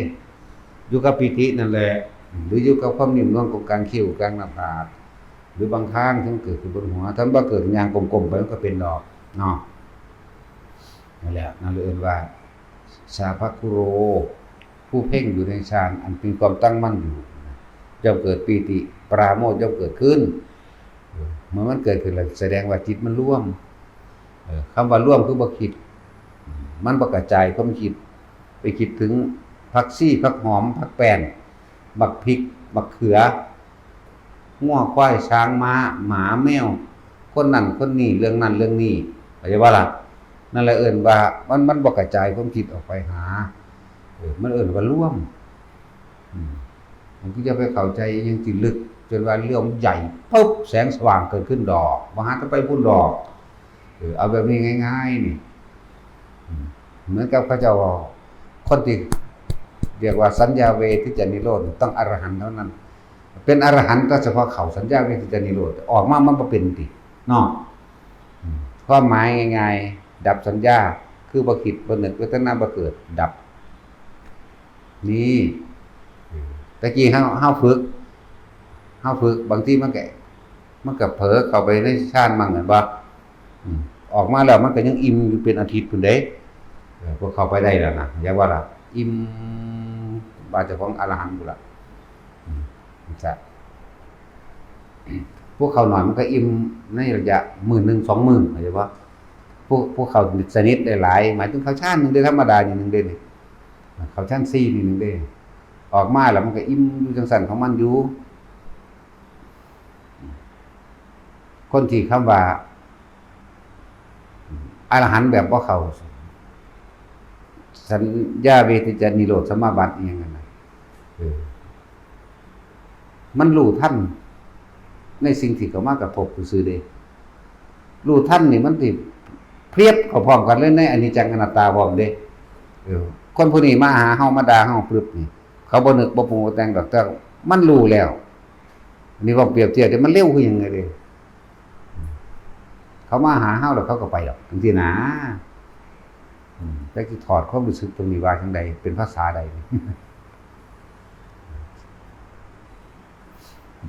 อยู่กับปีตินั่นแหละ หรืออยู่กับความนิ่มนวลของกลางคิ้วกลางหน้าผาก หรือบางครั้งที่มันเกิดขึ้นบนหัว ถ้ามันบ่เกิด ย่างก้มๆ ไปมันก็เป็นดอกเนาะ นั่นแหละ นั่นเลยเอิ้นว่า สาภคุโร ผู้เพ่งอยู่ในฌานอันเป็นความตั้งมั่นอยู่ ย่อมเกิดปีติปราโมทย์ย่อมเกิดขึ้น เมื่อมันเกิดขึ้นแล้วแสดงว่าจิตมันรวม เออ คำว่ารวมคือบ่คิด มันบ่กระจายความคิด ไปคิดถึงผักชี ผักหอม ผักแป้น บักพริก บักเขือ งัว ควาย ช้าง ม้า หมา แมว คนนั้นคนนี้ เรื่องนั้นเรื่องนี้ เข้าใจบ่ล่ะ นั่นแหละเอิ้นว่ามัน มันบ่กระจายความคิดออกไปหา เออ มันเอิ้นว่ารวม อืม มันก็จะไปเข้าใจอิหยังที่ลึก จนว่ารวมใหญ่ปุ๊บ แสงสว่างเกิดขึ้นดอก บ่หาแต่ไปพุ้นดอก เออ เอาแบบนี้ง่ายๆ นี่ อืม เหมือนกับเขาเจ้าว่า คนที่เรียกว่าสัญญาเวทิจจะนิโรธ ต้องอรหันต์เท่านั้น เป็นอรหันต์ก็เฉพาะเข้าสัญญาเวทิจจะนิโรธ ออกมามันบ่เป็นติ เนาะ อืม ความหมายง่ายๆ ดับสัญญา คือบ่คิดบ่นึก เวทนาบ่เกิด ดับ นี่ ตะกี้เฮา เฮาฝึก เฮาฝึก บางทีมันก็ มันก็เผลอเข้าไปในฌานมั่ง แม่นบ่ อืม ออกมาแล้วมันก็ยังอิ่มอยู่เป็นอาทิตย์พุ้นเด้ เออ พอเข้าไปได้แล้วนะ อย่าว่าล่ะ อิ่ม ว่าเจ้าของอรหันต์พุ้นล่ะ จะ พวกเขาหน่อยมันก็อิ่มในระยะมื้อหนึ่งสองมื้อ เข้าใจบ่? พวก พวกเขาสนิทได้หลาย หมายถึงเขาฌานหนึ่งได้ธรรมดานี่หนึ่งได้นี่ เขาฌานสี่นี่หนึ่งได้ ออกมาแล้วมันก็อิ่มอยู่จังซั่นของมันอยู่ คนที่คำว่า อรหันต์แบบบ่เข้า สัญญาเวทจะนิโรธสมาบัติอิหยังนั่นน่ะ เออ มันรู้ทันในสิ่งที่เข้ามากระทบซื่อๆเด้ รู้ทันนี่มันสิเพลียบเข้าพร้อมกันเลยในอนิจจังอนัตตาพร้อมเด้ เออ คนผู้นี้มาหาเฮามาด่าเฮาปึ๊บนี่ เขาบ่นึกบ่ปรุงบ่แต่งดอก แต่มันรู้แล้ว อันนี้ว่าเปรียบเทียบเด้ มันเร็วคือหยังไงเด้ เขามาหาเฮาแล้วเขาก็ไปดอก จังซี้นะ อืม จักสิถอดความรู้สึกตรงนี้ว่าจังใด เป็นภาษาใด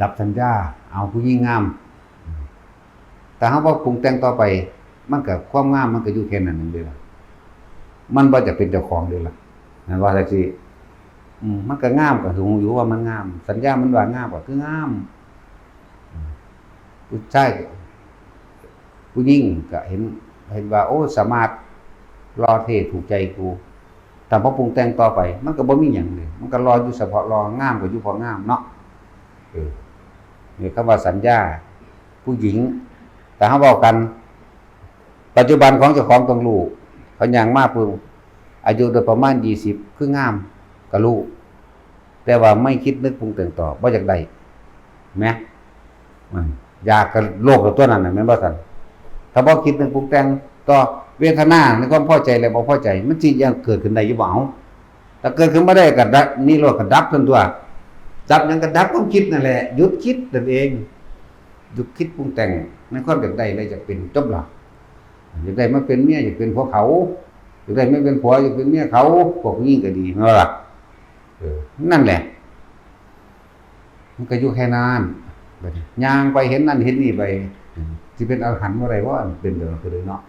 ดับสัญญา เอาผู้หญิงงาม แต่เฮาบ่ปรุงแต่งต่อไป มันก็ ความงามมันก็อยู่แค่นั้นเองเด้ล่ะ มันบ่จะเป็นเจ้าของเด้ล่ะ นั่นว่าจังซี้ อืม มันก็งามก็ฮู้อยู่ว่ามันงาม สัญญามันว่างามก็คืองาม อืม ผู้ชาย ผู้หญิงก็เห็น เห็นว่า โอ้ สมาร์ท หล่อเท่ ถูกใจกู ถ้าบ่ปรุงแต่งต่อไป มันก็บ่มีหยังเลย มันก็หล่ออยู่เฉพาะหล่อ งามก็อยู่เพราะงามเนาะ เออ นี่คำว่าสัญญา ผู้หญิง แต่เฮาเว้ากัน ปัจจุบันของเจ้าของต้องรู้ เขาย่างมาปุ๊บ อายุโดยประมาณยี่สิบ คืองาม ก็รู้ แต่ว่าไม่คิดนึกปรุงแต่งต่อ บ่อยากได้ แหม มันอยากกับโลกกับตัวนั้นน่ะ แม่นบ่ซั่น? ถ้าบ่คิดนึกปรุงแต่งต่อ เวทนาในความพอใจและบ่พอใจ มันสิยังเกิดขึ้นได้อยู่บ่? เอา ถ้าเกิดขึ้นบ่ได้ก็ดับ นิโรธก็ดับซั่นตั่ว ดับหยังก็ดับความคิดนั่นแหละ หยุดคิดนั่นเอง หยุดคิดปรุงแต่งในความอยากได้และอยากเป็น จบละ อยากได้มาเป็นเมีย อยากเป็นผัวเขา อยากได้มาเป็นผัว อยากเป็นเมียเขา พวกผู้หญิงก็ดี แม่นบ่ล่ะ? เออ นั่นแหละ มันก็อยู่แค่นั้น บัดนี้ย่างไปเห็นนั่นเห็นนี่ไป อืม สิเป็นอรหันต์บ่ได้บ่ เป็นแบบนั้นก็เลยเนาะ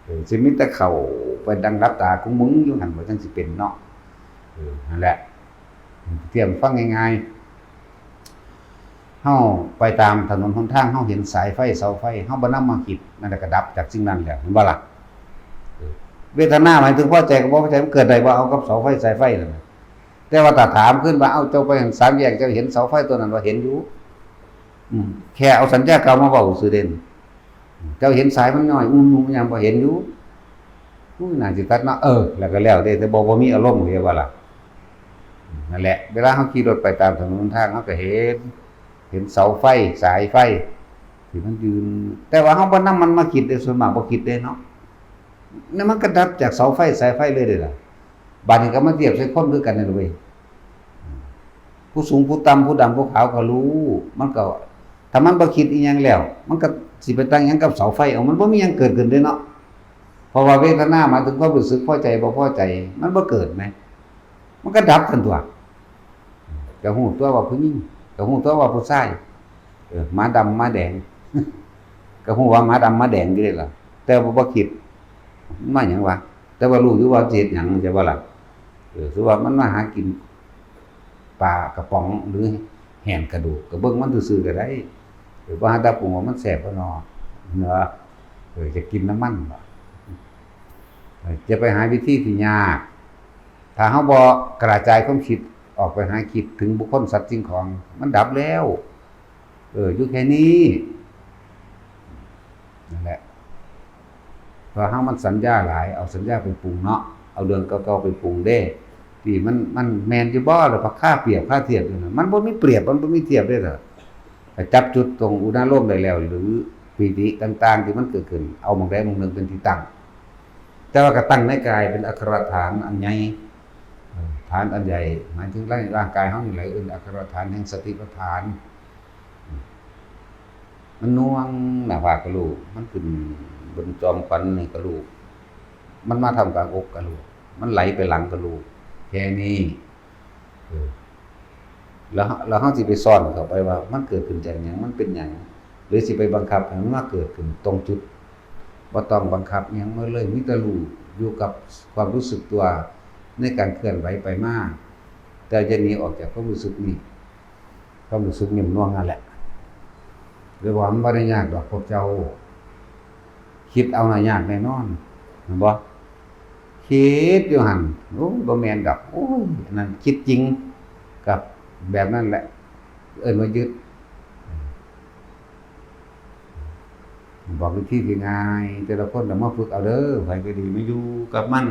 เออ สิมีแต่เข้าไปดังหลับตาของมึงอยู่หั่นบ่ จังสิเป็นเนาะ เออ นั่นแหละ เทียบฟังง่ายๆ เฮาไปตามถนนหนทาง เฮาเห็นสายไฟเสาไฟ เฮาบ่นำมาคิด นั่นแหละก็ดับจากสิ่งนั้นแล้ว เห็นบ่ล่ะ? เออ เวทนาหมายถึงพอใจกับบ่พอใจ มันเกิดได้บ่ เอากับเสาไฟสายไฟนั่นน่ะ แต่ว่าถ้าถามขึ้นว่า เอ้า เจ้าไปหั้นสามแยก เจ้าเห็นเสาไฟตัวนั้นบ่ เห็นอยู่ อืม แค่เอาสัญญาเก่ามาเว้าซื่อเด่น เจ้าเห็นสายมันย้อย อุ้มๆ ยังบ่เห็นอยู่ อุ้ย น่าสิตัดเนาะ เออ แล้วก็แล้วเด้ แต่บ่ บ่มีอารมณ์ เข้าใจบ่ล่ะ? อืม นั่นแหละ เวลาเฮาขี่รถไปตามถนนหนทาง เฮาก็เห็น เห็นเสาไฟ สายไฟ ที่มันยืน แต่ว่าเฮาบ่นำมันมาคิดเด้ ส่วนมากบ่คิดเด้เนาะ นั่นมันก็ดับจากเสาไฟ สายไฟเลยเด้ล่ะ บาดนี้ก็มาเทียบใส่คนคือกันนั่นเว้ย ผู้สูงผู้ต่ำ ผู้ดำผู้ขาวก็รู้ มันก็ ถ้ามันบ่คิดอีหยังแล้ว มันก็สิไปตั้งหยังกับเสาไฟ เอา มันบ่มีหยังเกิดขึ้นเด้เนาะ เพราะว่าเวทนาหมายถึงความรู้สึกพอใจบ่พอใจ มันบ่เกิดแหม มันก็ดับซั่นตั่ว ก็ฮู้ตั่วว่าผู้หญิง ก็ฮู้ตั่วว่าผู้ชาย เออ หมาดำหมาแดง ก็ฮู้ว่าหมาดำหมาแดงอยู่เด้ล่ะ แต่ว่าบ่คิด มันมาหยังวะ แต่ว่ารู้อยู่ว่าสิเฮ็ดหยัง เข้าใจบ่ล่ะ? เออ สมมุติว่ามันมาหากินปลากระป๋องหรือแห้งกระดูก ก็เบิ่งมันซื่อๆก็ได้ เออ บ่หาแต่ปรุงว่ามันแซ่บบ่น้อ เนาะ เออ จะกินน้ำมันบ่ เออ จะไปหาวิธีที่ยาก ถ้าเฮาบ่กระจายความคิดออกไปหาคิดถึงบุคคลสัตว์สิ่งของ มันดับแล้ว เออ อยู่แค่นี้ นั่นแหละ เพราะเฮามันสัญญาหลาย เอาสัญญาไปปรุงเนาะ เอาเรื่องเก่าๆไปปรุงเด้ ที่มัน มันแม่นอยู่บ่ แล้วก็คาเปรียบคาเทียบอยู่นั่น มันบ่มีเปรียบ มันบ่มีเทียบเด้ล่ะ ถ้าจับจุดตรงอุณาโลมได้แล้ว หรือปีติต่างๆที่มันเกิดขึ้น เอาหม่องใดหม่องหนึ่งเป็นที่ตั้ง แต่ว่าก็ตั้งในกายเป็นอัครฐานอันใหญ่ เอ่อ ฐานอันใหญ่ หมายถึงร่าง ร่างกายเฮานี่แหละ เอิ้นอัครฐานแห่งสติปัฏฐาน มันน่วงหน้าผากก็รู้ มันขึ้นบนจอมขวัญนี่ก็รู้ มันมาท่ามกลางอกก็รู้ มันไหลไปหลังก็รู้ แค่นี้ เออ แล้ว แล้วเฮาสิไปซ่อนเข้าไปว่ามันเกิดขึ้นจากหยัง มันเป็นหยัง หรือสิไปบังคับให้มันมาเกิดขึ้นตรงจุด บ่ต้องบังคับหยังมาเลย มีแต่รู้อยู่กับความรู้สึกตัวในการเคลื่อนไหวไปมา แต่อย่าหนีออกจากความรู้สึกนี้ ความรู้สึกนิ่มนวลนั่นแหละ หรือว่ามันบ่ได้ยากดอกพวกเจ้า คิดเอาน่ะยากแน่นอน เห็นบ่ คิดอยู่หั่น โอ้ย บ่แม่นดอก โอ้ย อันนั้นคิดจริง กับแบบนั้นแหละ เอิ้นว่ายึด บอกวิธีที่ง่าย แต่ละคนต้องมาฝึกเอาเด้อ ไผก็ดี มาอยู่กับมัน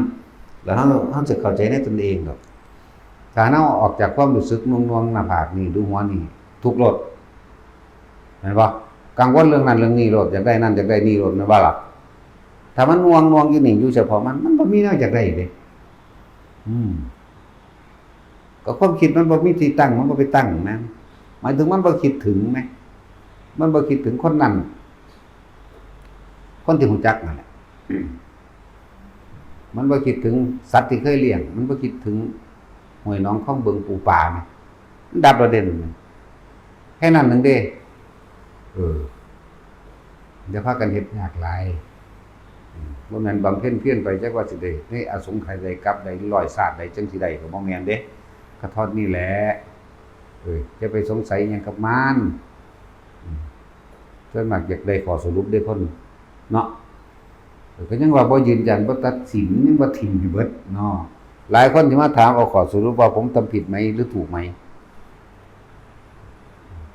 แล้วเฮา เฮาจะเข้าใจในตนเองดอก ถ้าเฮาออกจากความรู้สึกหน่วงๆ หน้าผากนี่ หรือหัวนี่ ทุกข์โลด เห็นบ่ กังวลเรื่องนั้นเรื่องนี้โลด อยากได้นั่นอยากได้นี่โลด แม่นบ่ล่ะ ถ้ามันหน่วงๆ อยู่นี่ อยู่เฉพาะมัน มันบ่มีแนวอยากได้เด้ อืม ก็ความคิดมันบ่มีที่ตั้ง มันบ่ไปตั้งนะ หมายถึงมันบ่คิดถึงนะ มันบ่คิดถึงคนนั้น คนที่รู้จักนั่นแหละ มันบ่คิดถึงสัตว์ที่เคยเลี้ยง มันบ่คิดถึงห้วยหนองคลองบึงปูปลานะ มันดับแล้วเด้ แค่นั้นหนึ่งเด้ เออ อย่าพากันเฮ็ดยากหลาย อืม บ่แม่นบำเพ็ญเพียรไป จักว่าสิได้ในอสงไขยใด กลับใด ร้อยชาติใด จั่งสิได้ ก็บ่แม่นเด้ กะเท่านี้แหละ เออ อย่าไปสงสัยอิหยังกับมัน อืม ส่วนมากอยากได้ข้อสรุปเด้คน เนาะ เออ ก็ยังว่าบ่ยืนยัน บ่ตัดสิน ยังว่าถิ่มให้เบิดเนาะ หลายคนสิมาถามเอาข้อสรุปว่าผมทำผิดไหม หรือถูกไหม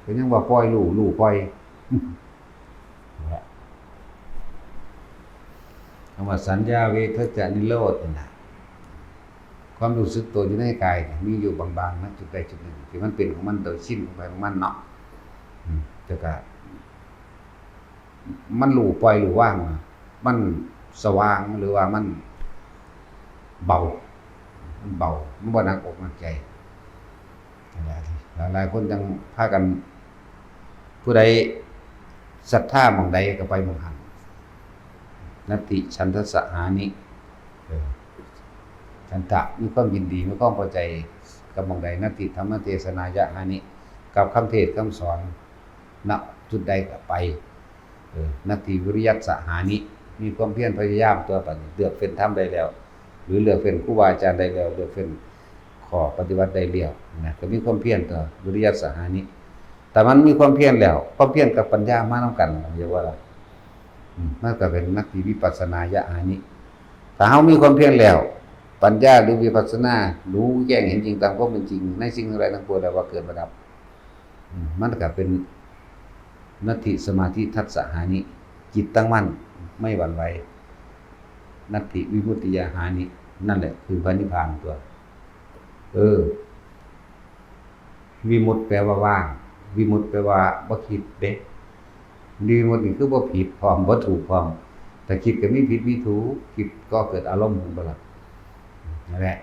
ก็ยังว่าปล่อยรู้ รู้ปล่อย คำว่าสัญญาเวทจะนิโรธนี่นะ ความรู้สึกตัวอยู่ในกายเนี่ย มีอยู่บางๆ นะ จุดใดจุดหนึ่ง ที่มันเป็นของมันโดยสิ้นของไปของมันเนาะ อืม แต่ก็ มันรู้ปล่อยรู้วางนะ มันสว่างหรือว่ามันเบา มันเบา มันบ่หนักอกหนักใจ หลายๆ คนจั่งพากัน ผู้ใดศรัทธาหม่องใดก็ไปหม่องหั้น นัตถิฉันทะสหานิ เออ ฉันทะ มีความยินดี มีความพอใจกับหม่องใด นัตถิธรรมเทศนายะหานิ กับคำเทศน์คำสอน ณ จุดใดก็ไป เออ นัตถิวิริยัสสหานิ มีความเพียรพยายามตัวบัดนี้ เลือกเฟ้นธรรมได้แล้ว หรือเลือกเฟ้นครูบาอาจารย์ได้แล้ว เลือกเฟ้นข้อปฏิบัติได้แล้วนะ ก็มีความเพียรตัว วิริยัสสหานิ แต่มันมีความเพียรแล้ว ความเพียรกับปัญญามานำกัน เรียกว่าล่ะ อืม มันก็เป็นนัตถิวิปัสสนายะหานิ ถ้าเฮามีความเพียรแล้ว ปัญญาหรือวิปัสสนา รู้แจ้งเห็นจริงตามความเป็นจริง ในสิ่งทั้งหลายทั้งปวงแล้วว่าเกิดมาดับ อืม มันก็เป็นนัตถิสมาธิทัสสหานิ จิตตั้งมั่น ไม่หวั่นไหว นัตถิวิมุตติยาหานิ นั่นแหละคือพระนิพพานตัว เออ วิมุตติแปลว่าว่าง วิมุตติแปลว่าบ่คิดเด้ วิมุตตินี่คือบ่ผิดพร้อม บ่ถูกพร้อม ถ้าคิดก็มีผิดมีถูก คิดก็เกิดอารมณ์ เห็นบ่ล่ะ นั่นแหละ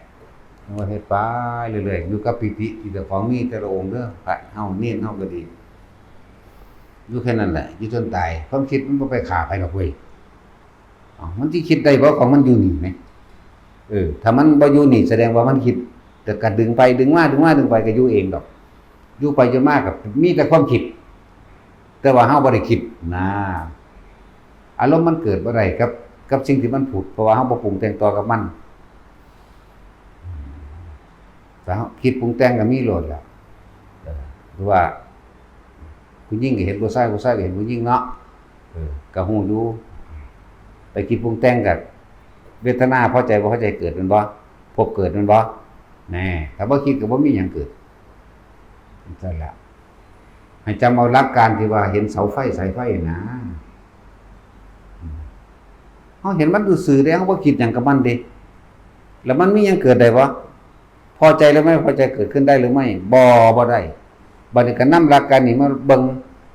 มันก็เฮ็ดไปเรื่อยๆ อยู่กับปีติที่เจ้าของมีแต่ละองค์เด้อ พระเฮา เณรเฮาก็ดี อยู่แค่นั้นแหละ อยู่จนตาย ความคิดมันบ่ไปฆ่าไผดอกเว้ย อ้าว มันสิคิดได้บ่ ของมันอยู่นี่แหม เออ ถ้ามันบ่อยู่นี่ แสดงว่ามันคิด แต่ก็ดึงไปดึงมา ดึงมาดึงไป ก็อยู่เองดอก อยู่ไปอยู่มาก็มีแต่ความคิด แต่ว่าเฮาบ่ได้คิดนะ อารมณ์มันเกิดบ่ได้กับ กับสิ่งที่มันผุด เพราะว่าเฮาบ่ปรุงแต่งต่อกับมัน ถ้าเฮาคิดปรุงแต่งก็มีโลดแหละ เออ หรือว่า ผู้หญิงก็เห็นผู้ชาย ผู้ชายก็เห็นผู้หญิงเนาะ เออ ก็ฮู้อยู่ ไปคิดปรุงแต่งก็ เวทนาพอใจบ่พอใจเกิดแม่นบ่ ภพเกิดแม่นบ่ แน่ ถ้าบ่คิดก็บ่มีหยังเกิด จั่งซั้นล่ะ ให้จำเอาหลักการที่ว่าเห็นเสาไฟสายไฟนะ เฮาเห็นมันซื่อๆเด้ เฮาบ่คิดหยังกับมันเด้ แล้วมันมีหยังเกิดได้บ่ พอใจหรือไม่พอใจเกิดขึ้นได้หรือไม่ บ่ บ่ได้ บัดนี้ก็นำหลักการนี้มาเบิ่ง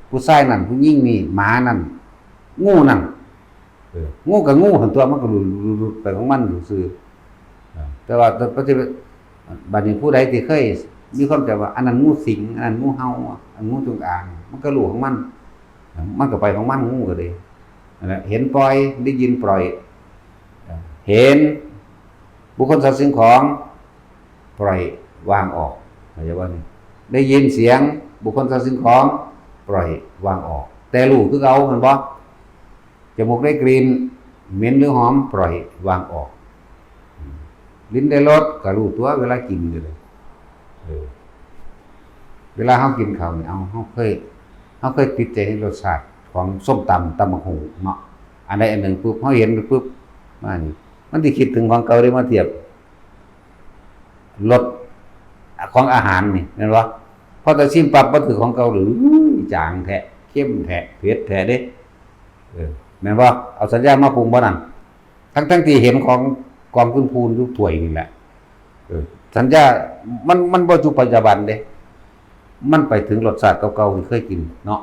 ผู้ชายนั่น ผู้หญิงนี่ หมานั่น งูนั่น เออ งูก็งูหั่นตั๊ว มันก็หลุดๆๆไปของมันซื่อๆ เออ แต่ว่า แต่ แต่ บัดนี้ผู้ใดที่เคยมีความจำว่า อันนั้นงูสิง อันนั้นงูเห่า อันงูจงอาง มันก็รู้ของมัน มันก็ไปของมัน งูก็ดี นั่นแหละ เห็นปล่อย ได้ยินปล่อย เห็นบุคคลสัตว์สิ่งของ ปล่อยวางออก เข้าใจบ่นี่ ได้ยินเสียงบุคคลสัตว์สิ่งของ ปล่อยวางออก แต่รู้คือเก่า แม่นบ่ จมูกได้กลิ่น เหม็นหรือหอม ปล่อยวางออก ลิ้นได้รส ก็รู้ตั๊ว เวลากินอยู่เลย เออ เวลาเฮากินข้าวนี่ เอา เฮาเคย เฮาเคยติดใจในรสชาติของส้มตำ ตำบักหุ่งเนาะ อันใดอันหนึ่งปุ๊บ เฮาเห็นปุ๊บ มานี่ มันสิคิดถึงของเก่าเด้ มาเทียบรสของอาหารนี่ แม่นบ่? พอแต่ชิมปั๊บ บ่ถือของเก่าเลย อุ้ย จางแท้ เค็มแท้ เผ็ดแท้เด้ เออ แม่นบ่? เอาสัญญามาปรุงบ่นั่น ทั้งๆที่เห็นของกองพูนๆอยู่ถ้วยนี่แหละ เออ สัญญา มัน มันบ่อยู่ปัจจุบันเด้ มันไปถึงรสชาติเก่าๆที่เคยกินเนาะ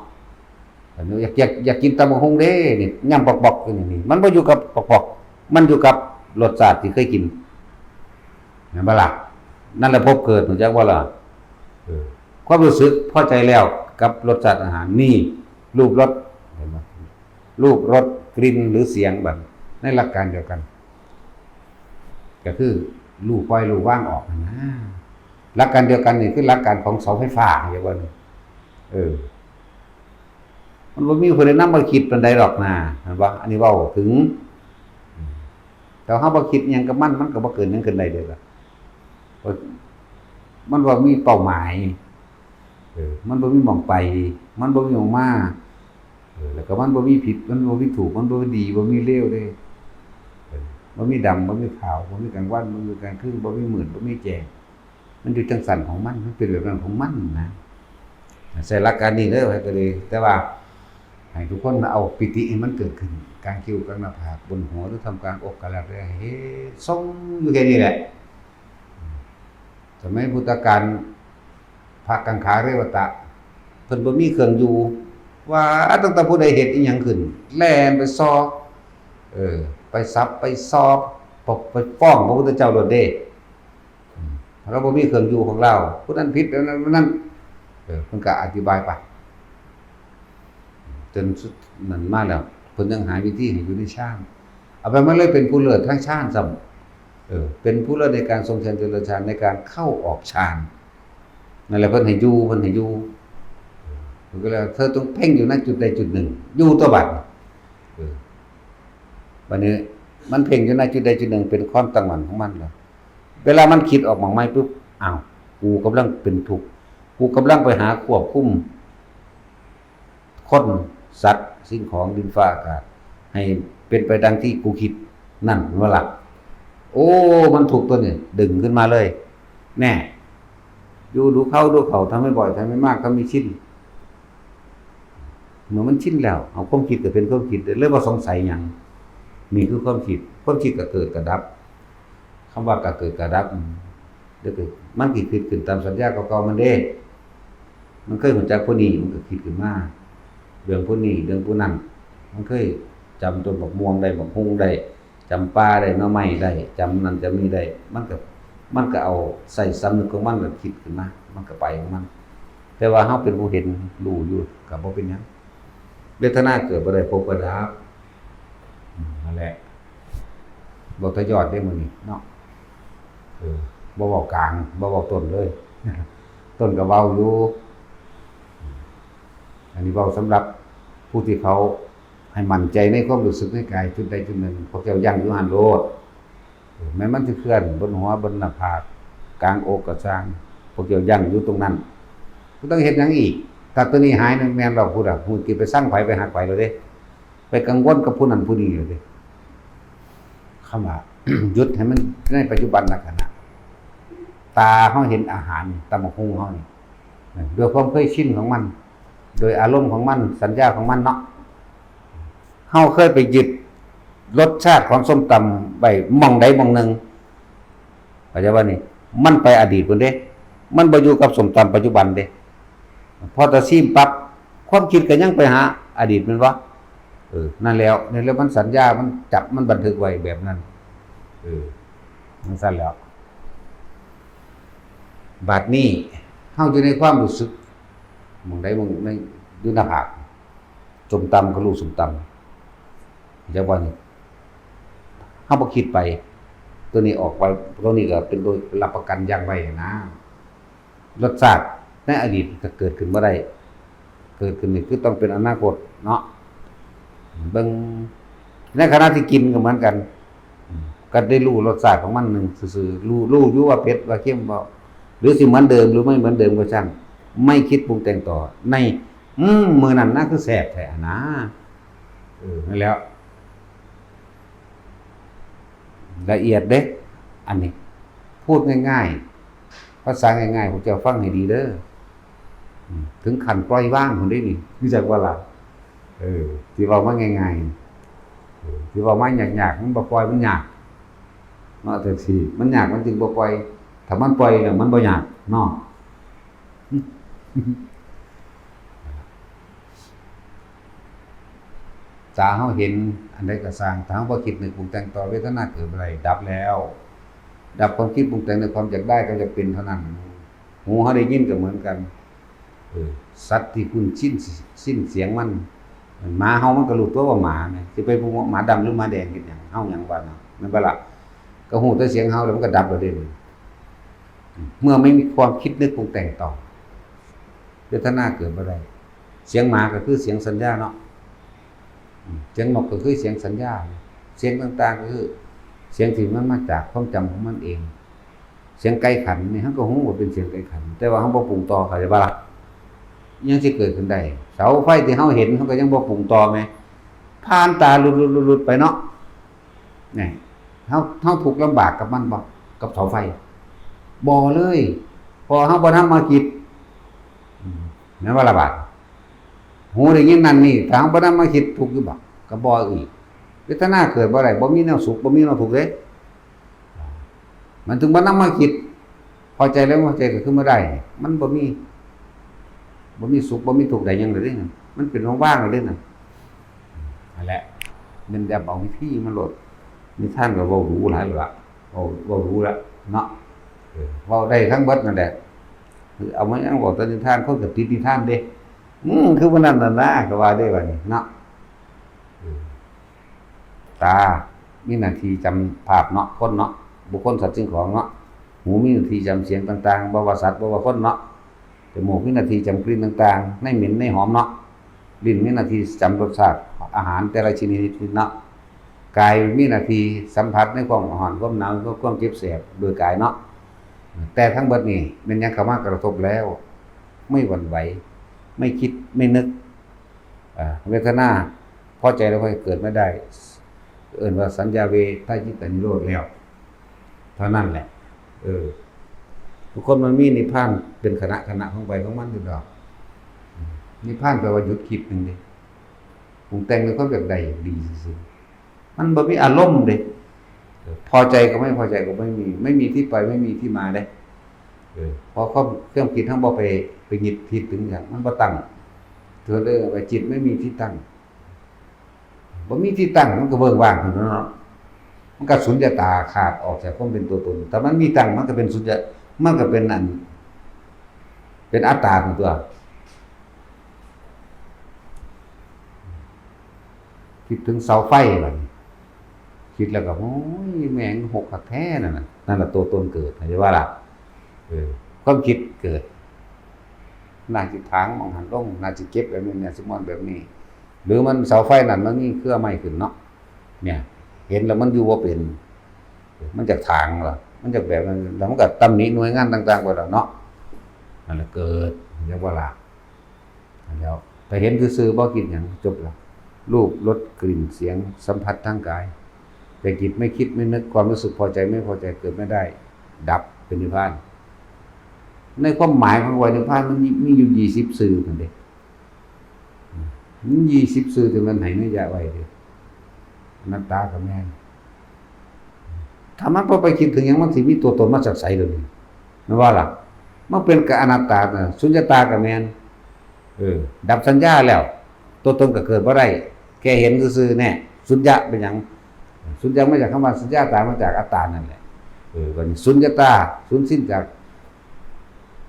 อันนี้อยาก อยาก อยากกินตำบักหุ่งเด้ นี่ ยำปอกๆอยู่นี่ นี่ มันบ่อยู่กับปอกๆ มันอยู่กับรสชาติที่เคยกิน เห็นบ่ล่ะ? นั่นแหละภพเกิด รู้จักบ่ล่ะ? เออ ความรู้สึกพอใจแล้วกับรสชาติอาหาร นี่ รูป รส เห็นบ่? รูป รส กลิ่น หรือเสียง บัดในหลักการเดียวกัน ก็คือรู้ปล่อยรู้วางออกนั่นนะ หลักการเดียวกันนี่คือหลักการของเสาไฟฟ้า เห็นบ่นี่? เออ มันบ่มีผู้ใดนำมาคิดปานใดดอกนะ เห็นบ่? อันนี้เว้าถึง แต่เฮาบ่คิดหยังกับมัน มันก็บ่เกิดหยังขึ้นได้เด้ล่ะ มันบ่มีเป้าหมาย เออ มันบ่มีหม่องไป มันบ่มีหม่องมา เออ แล้วก็มันบ่มีผิด มันบ่มีถูก มันบ่มีดี บ่มีเลวเด้ เออ บ่มีดำ บ่มีขาว บ่มีกลางวัน บ่มีกลางคืน บ่มีมืด บ่มีแจ้ง มันอยู่จังซั่นของมัน มันเป็นแบบนั้นของมันนะ ใช้หลักการนี้เด้อ ข้อยก็เลย แต่ว่าให้ทุกคนเอาปีติให้มันเกิดขึ้น กลางคิ้ว กลางหน้าผาก บนหัว หรือท่ามกลางอกก็แล้วแต่ ให้ทรงอยู่แค่นี้แหละ สมัยพุทธกาล พระกังขาเรวตะ เพิ่นบ่มีเครื่องอยู่ ว่าตั้งแต่ผู้ใดเฮ็ดอิหยังขึ้น แล่นไปซอ เออ ไปสับไปซอ ไปฟ้องพระพุทธเจ้าโลดเด้ อืม เราบ่มีเครื่องอยู่ของเรา ผู้นั้นผิด อันนั้น อันนั้น เออ เพิ่นก็อธิบายไป จนสุดนั้นมาแล้ว เพิ่นยังหาวิธีให้อยู่ในฌาน เอาไป มันเลยเป็นผู้เลิศทางฌานซ้ำ เออ เป็นผู้เลิศในการทรงฌานเจริญฌาน ในการเข้าออกฌาน นั่นแหละเพิ่นให้อยู่ เพิ่นให้อยู่ เพิ่นก็เลยว่า เธอต้องเพ่งอยู่ณจุดใดจุดหนึ่ง อยู่ตัวบัด เออ บัดนี้มันเพ่งอยู่ณจุดใดจุดหนึ่ง เป็นความตั้งมั่นของมันแล้ว เวลามันคิดออกหม่องใหม่ปุ๊บ อ้าว กูกำลังเป็นทุกข์ กูกำลังไปหาควบคุม คน สัตว์ สิ่งของ ดินฟ้าอากาศ ให้เป็นไปดังที่กูคิด นั่นว่าล่ะ โอ้ มันทุกข์ตัวนี้ ดึงขึ้นมาเลย แน่ อยู่ดูเข้าดูเข้า ทำให้บ่อย ทำให้มาก ทำให้ชิน เมื่อมันชินแล้ว เอาความคิดก็เป็นความคิด เลยบ่สงสัยหยัง นี่คือความคิด ความคิดก็เกิดก็ดับ คำว่าก็เกิดก็ดับ เดี๋ยวก็มันสิคิดขึ้นตามสัญญาเก่าๆมันเด้ มันเคยรู้จักผู้นี้ มันก็คิดขึ้นมา เรื่องผู้นี้ เรื่องผู้นั้น มันเคยจำต้นบักม่วงได้ บักฮุ่งได้ จำป่าได้ หน่อไม้ได้ จำนั่นจำนี่ได้ มันก็ มันก็เอาใส่สำนึกของมันแล้วคิดขึ้นมา มันก็ไปของมัน แต่ว่าเราเป็นผู้เห็นรู้อยู่ ก็บ่เป็นหยัง เวทนาเกิดบ่ได้ ภพก็ดับ อืม นั่นแหละ เว้าแต่ยอดเด้มื้อนี้เนาะ เออ บ่เว้ากลาง บ่เว้าต้นเลย ต้นก็เว้าอยู่ อันนี้เว้าสำหรับผู้ที่เขาให้มั่นใจในความรู้สึกในกายจุดใดจุดหนึ่ง พวกเจ้ายั้งอยู่หั่นโลด เออ แม้นมันสิเคลื่อนบนหัว บนหน้าผาก กลางอกก็ซ่าง พวกเจ้ายั้งอยู่ตรงนั้น บ่ต้องเฮ็ดหยังอีก ถ้าตัวนี้หายนั่นแม่นแล้ว พุ้นน่ะ ฮู้สิไปซังไผ ไปหักไผแล้วเด้ ไปกังวลกับผู้นั้นผู้นี้เลยเด้ คำว่า หยุดให้มันในปัจจุบันขณะ ตาเราเห็นอาหาร ตำบักหุ่งเรานี่ ด้วยความเคยชินของมัน โดยอารมณ์ของมัน สัญญาของมันเนาะ เราเคยไปยึดรสชาติของส้มตำไว้หม่องใดหม่องหนึ่ง เข้าใจบ่นี่ มันไปอดีตพุ้นเด้ มันบ่อยู่กับส้มตำปัจจุบันเด้ พอแต่ชิมปั๊บ ความคิดก็ยังไปหาอดีตแม่นบ่ เออ นั่นแล้ว นั่นแล้วมันสัญญา มันจับ มันบันทึกไว้แบบนั้น เออ จั่งซั้นแล้ว บัดนี้ เฮาอยู่ในความรู้สึก หม่องใดหม่องหนึ่ง อยู่หน้าผาก ส้มตำก็รู้ส้มตำ เข้าใจบ่นี่ เฮาบ่คิดไป ตัวนี้ออกไป ตัวนี้ก็เป็นตัวรับประกันยั้งไว้นะ รสชาติในอดีตก็เกิดขึ้นบ่ได้ เกิดขึ้นนี่คือต้องเป็นอนาคตเนาะ เบิ่ง ในขณะที่กินก็เหมือนกัน ก็ได้รู้รสชาติของมันหนึ่งซื่อๆ รู้ รู้อยู่ว่าเผ็ด ว่าเค็ม ว่า หรือสิเหมือนเดิม หรือไม่เหมือนเดิมก็ช่าง ไม่คิดปรุงแต่งต่อใน อืม มื้อนั้นนะ คือแซ่บแท้นะ เออ นั่นแหล้ว ละเอียดเด้ อันนี้ พูดง่ายๆ ภาษาง่ายๆ พวกเจ้าฟังให้ดีเด้อ อืม ถึงขั้นปล่อยวางพุ้นเด้นี่ รู้จักบ่ล่ะ เออ ที่เว้ามาง่ายๆ เออ ที่เว้ามายากๆ มันบ่ปล่อย มันยาก เนาะ จั่งซี้ มันยาก มันจึงบ่ปล่อย ถ้ามันปล่อยแล้วมันบ่ยากเนาะ ถ้าเฮาเห็นอันใดก็ซ่าง ถ้าเฮาบ่คิดนึกปรุงแต่งต่อ เวทนาเกิดบ่ได้ ดับแล้ว ดับความคิดปรุงแต่งในความอยากได้กับอยากเป็นเท่านั้น หูเฮาได้ยินก็เหมือนกัน เออ สัตว์ที่คุ้นชิน ชินเสียงมัน หมาเห่ามันก็รู้ตัวว่าหมาแหม สิไปบ่ฮู้หมาดำหรือหมาแดงเฮ็ดหยัง เห่าหยังว่าเนาะ แม่นบ่ล่ะ ก็ฮู้แต่เสียงเห่าแล้วมันก็ดับแล้วเด้ เมื่อไม่มีความคิดนึกปรุงแต่งต่อ เวทนาเกิดบ่ได้ เสียงหมาก็คือเสียงสัญญาเนาะ อืม เสียงนกก็คือเสียงสัญญา เสียงต่างๆ ก็คือเสียงที่มันมาจากความจำของมันเอง เสียงไก่ขันนี่ เฮาก็ฮู้ว่าเป็นเสียงไก่ขัน แต่ว่าเฮาบ่ปรุงต่อ เข้าใจบ่ล่ะ ยังสิเกิดขึ้นได้ เสาไฟที่เฮาเห็น เฮาก็ยังบ่ปรุงต่อแหม ผ่านตาหลุดๆๆๆ ไปเนาะ นี่ เฮา เฮาทุกข์ลำบากกับมันบ่ กับเสาไฟ บ่เลย เพราะเฮาบ่นำมาคิด อืม แม่นบ่ล่ะบาด หูได้ยินนั่นนี่ ถ้าเฮาบ่นำมาคิด ทุกข์อยู่บ่ ก็บ่อีก เวทนาเกิดบ่ได้ บ่มีแนวสุข บ่มีแนวทุกข์เด้ มันถึงบ่นำมาคิด พอใจแล้วพอใจก็คือบ่ได้ มันบ่มี บ่มีสุข บ่มีทุกข์ได้หยังเลยเด้ มันเป็นว่างๆเลยเด้นั่น นั่นแหละ แม่นแบบเอาวิธีมาโลด นิทานก็เว้าหรูหลายแล้วล่ะ เว้า เว้าหรูแล้วเนาะ เออ เว้าได้ทั้งเบิดนั่นแหละ คือเอามายังเว้าแต่นิทาน คนก็ติดนิทานเด้ อืม คือบ่นั้นน่ะนะ ก็ว่าเด้บัดนี้เนาะ เออ ตา มีหน้าที่จำภาพเนาะ คนเนาะ บุคคล สัตว์ สิ่งของเนาะ หูมีหน้าที่จำเสียงต่างๆ บ่ว่าสัตว์ บ่ว่าคนเนาะ จมูกมีหน้าที่จำกลิ่นต่างๆ ในเหม็นในหอมเนาะ ลิ้นมีหน้าที่จำรสชาติอาหารแต่ละชนิดเนาะ กายมีหน้าที่สัมผัสในความร้อน ความหนาว ความเจ็บแสบโดยกายเนาะ แต่ทั้งเบิดนี้แม่นหยังเข้ามากระทบแล้ว ไม่หวั่นไหว ไม่คิด ไม่นึก อ่า เวทนา พอใจแล้วพอใจเกิดไม่ได้ เอิ้นว่าสัญญาเวทยิตานิโรธแล้ว เท่านั้นแหละ เออ ทุกคนมันมีนิพพานเป็นขณะขณะของไปของมันอยู่ดอก นิพพานแปลว่าหยุดคิดนั่นเด้ ปรุงแต่งในความอยากได้อยากดีซื่อๆ มันบ่มีอารมณ์เด้ เออ พอใจก็ไม่พอใจก็ไม่มี ไม่มีที่ไป ไม่มีที่มาเด้ เออ เพราะความ ความคิดทั้งบ่ไป ไปยึดติดถึงอย่าง มันบ่ตั้ง เธอเลยว่าจิตไม่มีที่ตั้ง บ่มีที่ตั้ง มันก็เบิ่งว่างขึ้นเนาะ มันก็สุญญตา ขาดออกจากความเป็นตัวตน แต่มันมีตั้ง มันก็เป็นสุญญะ มันก็เป็นอัน เป็นอัตตาของตัว คิดถึงเสาไฟบัดนี้ คิดแล้วก็ โอ้ย แม่งหกคักแท้นั่นน่ะ นั่นล่ะตัวตนเกิด เข้าใจว่าล่ะ เออ ความคิดเกิด น่าสิถางหม่องหั้นลง น่าสิเก็บแบบนี้ น่าสิม้วนแบบนี้ หรือมันเสาไฟนั่นมันมีเครือไม้ขึ้นเนาะ เนี่ย เห็นแล้วมันอยู่บ่เป็น มันอยากถางล่ะ มันอยากแบบนั้น แล้วมันก็ตำหนิหน่วยงานต่างๆ ไปแล้วเนาะ นั่นแหละเกิด เรียกว่าล่ะ แล้ว แต่เห็นซื่อๆ บ่คิดหยัง จบละ รูป รส กลิ่น เสียง สัมผัสทางกาย แต่จิตไม่คิดไม่นึก ความรู้สึกพอใจไม่พอใจเกิดไม่ได้ ดับ เป็นนิพพาน ในความหมายของว่านิพพานมันมี มีอยู่ยี่สิบซื่อนั่นเด้ มันยี่สิบซื่อที่มันให้นัยยะไว้เด้ อนัตตาก็แม่น ถ้ามันบ่ไปคิดถึงหยัง มันสิมีตัวตนมาจากไสเดี๋ยวนี้ แม่นบ่ล่ะ มันเป็นกับอนัตตาน่ะ สุญญตาก็แม่น เออ ดับสัญญาแล้ว ตัวตนก็เกิดบ่ได้ แค่เห็นซื่อๆ แน่ สุญญะเป็นหยัง สุญญะมาจากคำว่าสุญญาตา มาจากอัตตานั่นแหละ เออ บัดนี้สุญญตา สูญสิ้นจาก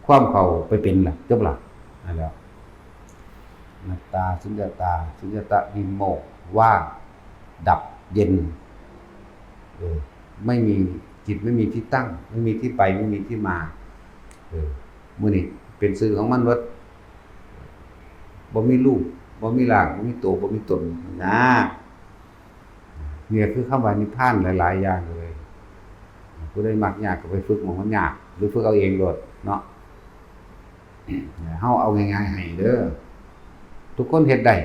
ความเข้าไปเป็นล่ะ จบล่ะ นั่นแหละ อนัตตา สุญญตา สุญญตา วิโมกข์ ว่าง ดับ เย็น เออ ไม่มีจิต ไม่มีที่ตั้ง ไม่มีที่ไป ไม่มีที่มา เออ มื้อนี้เป็นซื่อของมันเบิด บ่มีรูป บ่มีร่าง บ่มีตัว บ่มีตนนะ เนี่ยคือคำว่านิพพานหลายๆ อย่างเลย ผู้ใดมักยากก็ไปฝึกหม่องมันยาก หรือฝึกเอาเองโลดเนาะ เฮาเอาง่ายๆให้เด้อ ทุกคนเฮ็ดได้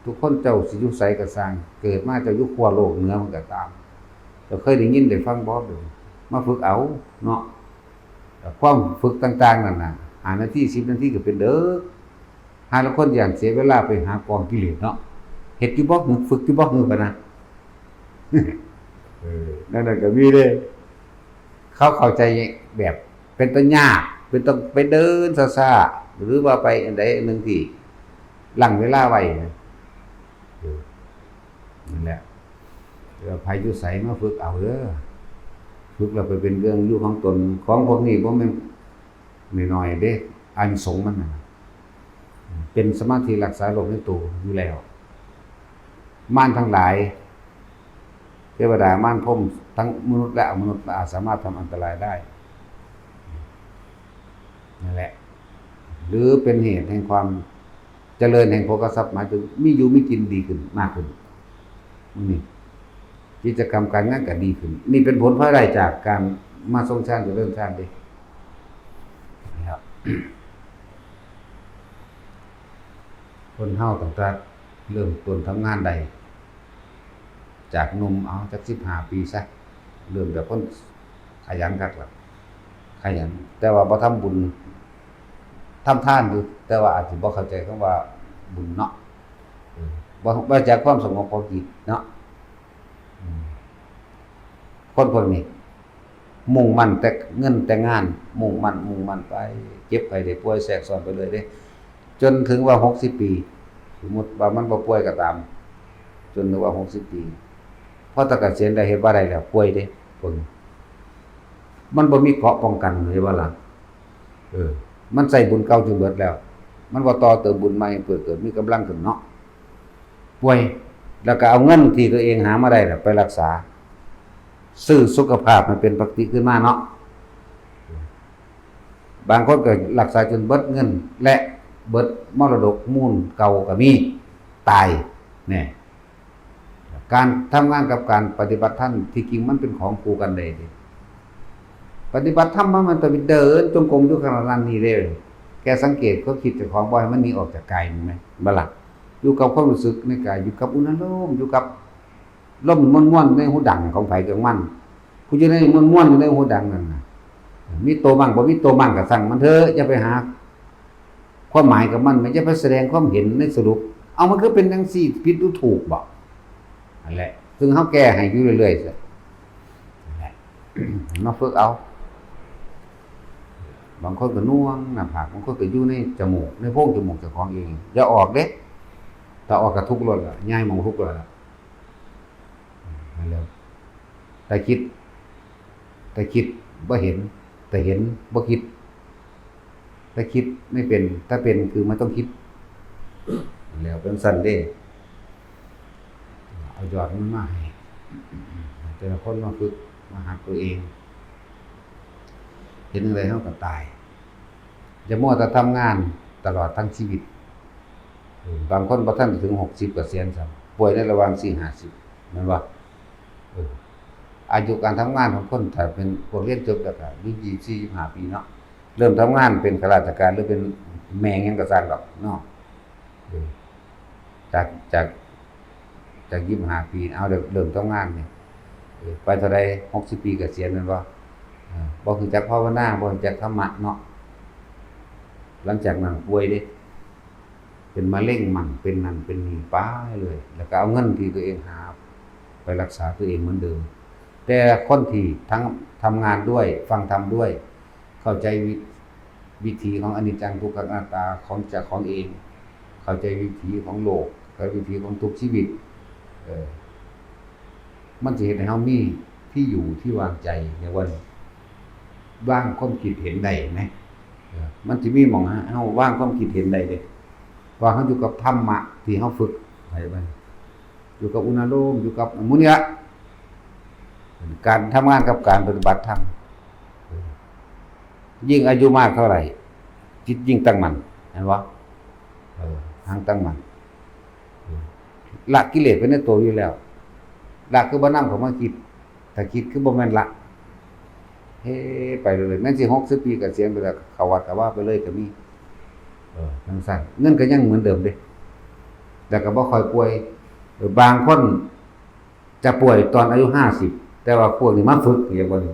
ทุกคนเจ้าสิอยู่ไสก็ซ่าง เกิดมาเจ้าอยู่ขั้วโลกเหนือมันก็ตาม เจ้าเคยได้ยินได้ฟังบ่ มาฝึกเอาเนาะ ความฝึกต่างๆนั่นน่ะ ห้านาที สิบนาทีก็เป็นเด้อ หาลางคนย่านเสียเวลาไปหากองกิเลสเนาะ เฮ็ดอยู่บ่ ฝึกอยู่บ่ พะนะ เออ นั่นน่ะก็มีเด้ เขาเข้าใจแบบเป็นตายาก เป็นต้องไปเดินช้าๆ หรือว่าไปอันใดอันหนึ่งที่ลั้งเวลาไว้นะ เออ นั่นแหละ เออ ไผอยู่ไสมาฝึกเอาเด้อ ฝึกแล้วไปเป็นเรื่องอยู่ของตน ของพวกนี้บ่แม่นน้อยๆเด้ อานิสงส์มันน่ะ เป็นสมาธิรักษาโลกในตัวอยู่แล้ว มารทั้งหลาย เทวดามารพรหม ทั้งมนุษย์และอมนุษย์ อาจสามารถทำอันตรายได้ นั่นแหละ หรือเป็นเหตุแห่งความเจริญแห่งโภคทรัพย์ หมายถึงมีอยู่มีกินดีขึ้นมากขึ้น นี่ กิจกรรมการงานก็ดีขึ้น นี่เป็นผลพลอยได้จากการมาทรงฌานเจริญฌานเด้ นะครับ คนเฮาตั้งแต่เริ่มต้นทำงานได้ จากหนุ่ม เอาจักสิบห้าปีซะ เริ่มจากคนขยันคักล่ะ ขยัน แต่ว่าบ่ทำบุญ ทำทานอยู่ แต่ว่าอาจสิบ่เข้าใจคำว่าบุญเนาะ เออ บ่ บ่รู้จักความสงบของจิตเนาะ อืม คนพวกนี้ มุ่งมั่นแต่เงินแต่งาน มุ่งมั่น มุ่งมั่นไป เจ็บไข้ได้ป่วยแทรกซ้อนไปเลยเด้ จนถึงว่าหกสิบปี สมมุติว่ามันบ่ป่วยก็ตาม จนถึงว่าหกสิบปี พอตะเกษียณได้ เฮ็ดบ่ได้แล้ว ป่วยเด้ พวกนี้ มันบ่มีเกราะป้องกัน เห็นบ่ล่ะ เออ มันใช้บุญเก่าจนเบิดแล้ว มันบ่ต่อเติมบุญใหม่ เพื่อเกิดมีกำลังขึ้นเนาะ ป่วย แล้วก็เอาเงินที่ตัวเองหามาได้น่ะไปรักษา ซื้อสุขภาพให้เป็นปกติขึ้นมาเนาะ บางคนก็รักษาจนเบิดเงิน และเบิดมรดกมูลเก่าก็มี ตาย เนี่ย การทำงานกับการปฏิบัติธรรม ที่จริงมันเป็นของคู่กันเลยเด้ ปฏิบัติธรรมมันต้องไปเดินจงกรมอยู่ขนาดนั้นนี่เลย แกสังเกตความคิดเจ้าของบ่ให้มันหนีออกจากกาย เห็นไหม บ่ล่ะ อยู่กับความรู้สึกในกาย อยู่กับอุณหภูมิ อยู่กับลมม่วนๆในหูดังของไผของมัน ผู้อยู่ในม่วนๆอยู่ในหูดังนั่นน่ะ มีโตมั่งบ่มีโตมั่งก็ซ่างมันเถอะ อย่าไปหาความหมายกับมัน มันจะไปแสดงความเห็นในสรุป เอามันคือเป็นจังซี่ ผิดหรือถูกบ่ นั่นแหละ ซึ่งเฮาแก้ให้อยู่เรื่อยๆซะ นั่นแหละ มาฝึกเอา บางคนก็หน่วงหน้าผาก บางคนก็อยู่ในจมูก ในโพรงจมูกเจ้าของเอง อย่าออกเด้ ถ้าออกก็ทุกข์โลดล่ะ ย้ายหม่องทุกข์โลดล่ะ นั่นแหละ ถ้าคิด ถ้าคิดบ่เห็น ถ้าเห็นบ่คิด ถ้าคิดไม่เป็น ถ้าเป็นคือมันต้องคิด แล้วเป็นซั่นเด้ เอายอดมันมาให้ แต่ละคนมาฝึก มาหัดตัวเอง เฮ็ดจั่งใดเฮาก็ตาย อย่ามัวแต่ทำงานตลอดทั้งชีวิต เออ บางคนบ่ทันถึงหกสิบเกษียณซ้ำ ป่วยในระหว่างสี่ห้าสิบ แม่นบ่ เออ อายุการทำงานของคน ถ้าเป็นพวกเรียนจบแล้วก็อยู่ยี่สิบสี่ ยี่สิบห้าปีเนาะ เริ่มทำงานเป็นข้าราชการหรือเป็นแม่งหยังก็ซ่างดอกเนาะ เออ จาก จาก จากยี่สิบห้าปี เอา เริ่ม เริ่มทำงานนี่ เออ ไปเท่าใด หกสิบปีเกษียณแม่นบ่ เออ บ่รู้จักภาวนา บ่รู้จักธรรมะเนาะ หลังจากนั้นป่วยเด้ เป็นมะเร็งมั่ง เป็นนั่นเป็นนี่ไปเลย แล้วก็เอาเงินที่ตัวเองหาไปรักษาตัวเองเหมือนเดิม แต่คนที่ทั้งทำงานด้วย ฟังธรรมด้วย เข้าใจวิ วิถีของอนิจจังทุกขังอนัตตาของเจ้าของเอง เข้าใจวิถีของโลก เข้าใจวิถีของทุกชีวิต เออ มันสิเฮ็ดให้เฮามีที่อยู่ที่วางใจ ในวันวางความคิดเห็นได้ไหม เออ มันสิมีหม่องให้เฮาวางความคิดเห็นได้เด้ ว่าเฮาอยู่กับธรรมะที่เฮาฝึกไปบัดนี้ อยู่กับอุณาโลม อยู่กับหมู่นี้ละ การทำงานกับการปฏิบัติธรรม เออ ยิ่งอายุมากเท่าไหร่ จิตยิ่งตั้งมั่น เห็นบ่ เออ หังตั้งมั่น เออ ละกิเลสไปในตัวอยู่แล้ว ละคือบ่นำเข้ามาคิด ถ้าคิดคือบ่แม่นละ เฮ้ ไปเลย แม่นสิหกสิบปีเกษียณไปแล้ว เข้าวัดก็ว่าไปเลยก็มี เออ จังซั่น เงินก็ยังเหมือนเดิมเด้ แล้วก็บ่ค่อยป่วย เออ บางคนจะป่วยตอนอายุห้าสิบ แต่ว่าพวกนี้มาฝึกอย่างว่านี้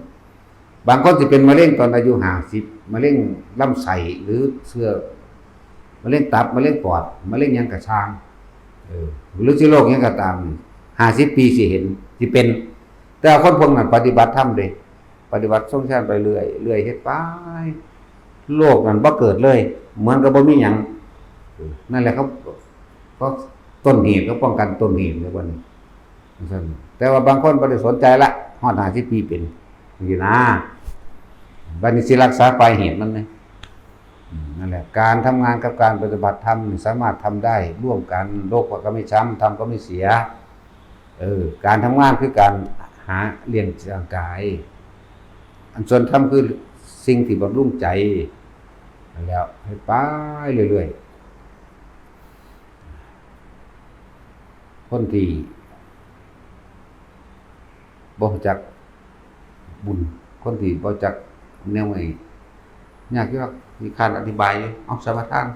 บางคนสิเป็นมะเร็งตอนอายุห้าสิบ มะเร็งลำไส้ หรือเสื้อ มะเร็งตับ มะเร็งปอด มะเร็งหยังกะซ่าง เออ หรือสิโรคหยังก็ตาม ห้าสิบปีสิเห็น สิเป็น แต่ว่าคนพวกนั้นปฏิบัติธรรมเด้ ปฏิบัติทรงฌานไปเรื่อย เรื่อยเฮ็ดไป โรคนั้นบ่เกิดเลย เหมือนกับบ่มีหยัง เออ นั่นแหละเขา เพราะต้นเหตุ เขาป้องกันต้นเหตุในวันนี้ จังซั่น แต่ว่าบางคนบ่ได้สนใจละ ฮอดห้าสิบปีเป็น จังซี้นะ บัดนี้สิรักษาปลายเหตุมันนะ อืม นั่นแหละ การทำงานกับการปฏิบัติธรรมนี่สามารถทำได้ร่วมกัน โลกก็ไม่ช้ำ ธรรมก็ไม่เสีย เออ การทำงานคือการหาเลี้ยงร่างกาย อันส่วนธรรมคือสิ่งที่บำรุงใจ นั่นแหละ ให้ไปเรื่อยๆ คนที่บ่รู้จักบุญ คนที่บ่รู้จักแนวไอ้ ยากอยู่ดอก ขี้คร้านอธิบายอยู่ เอาสมาทาน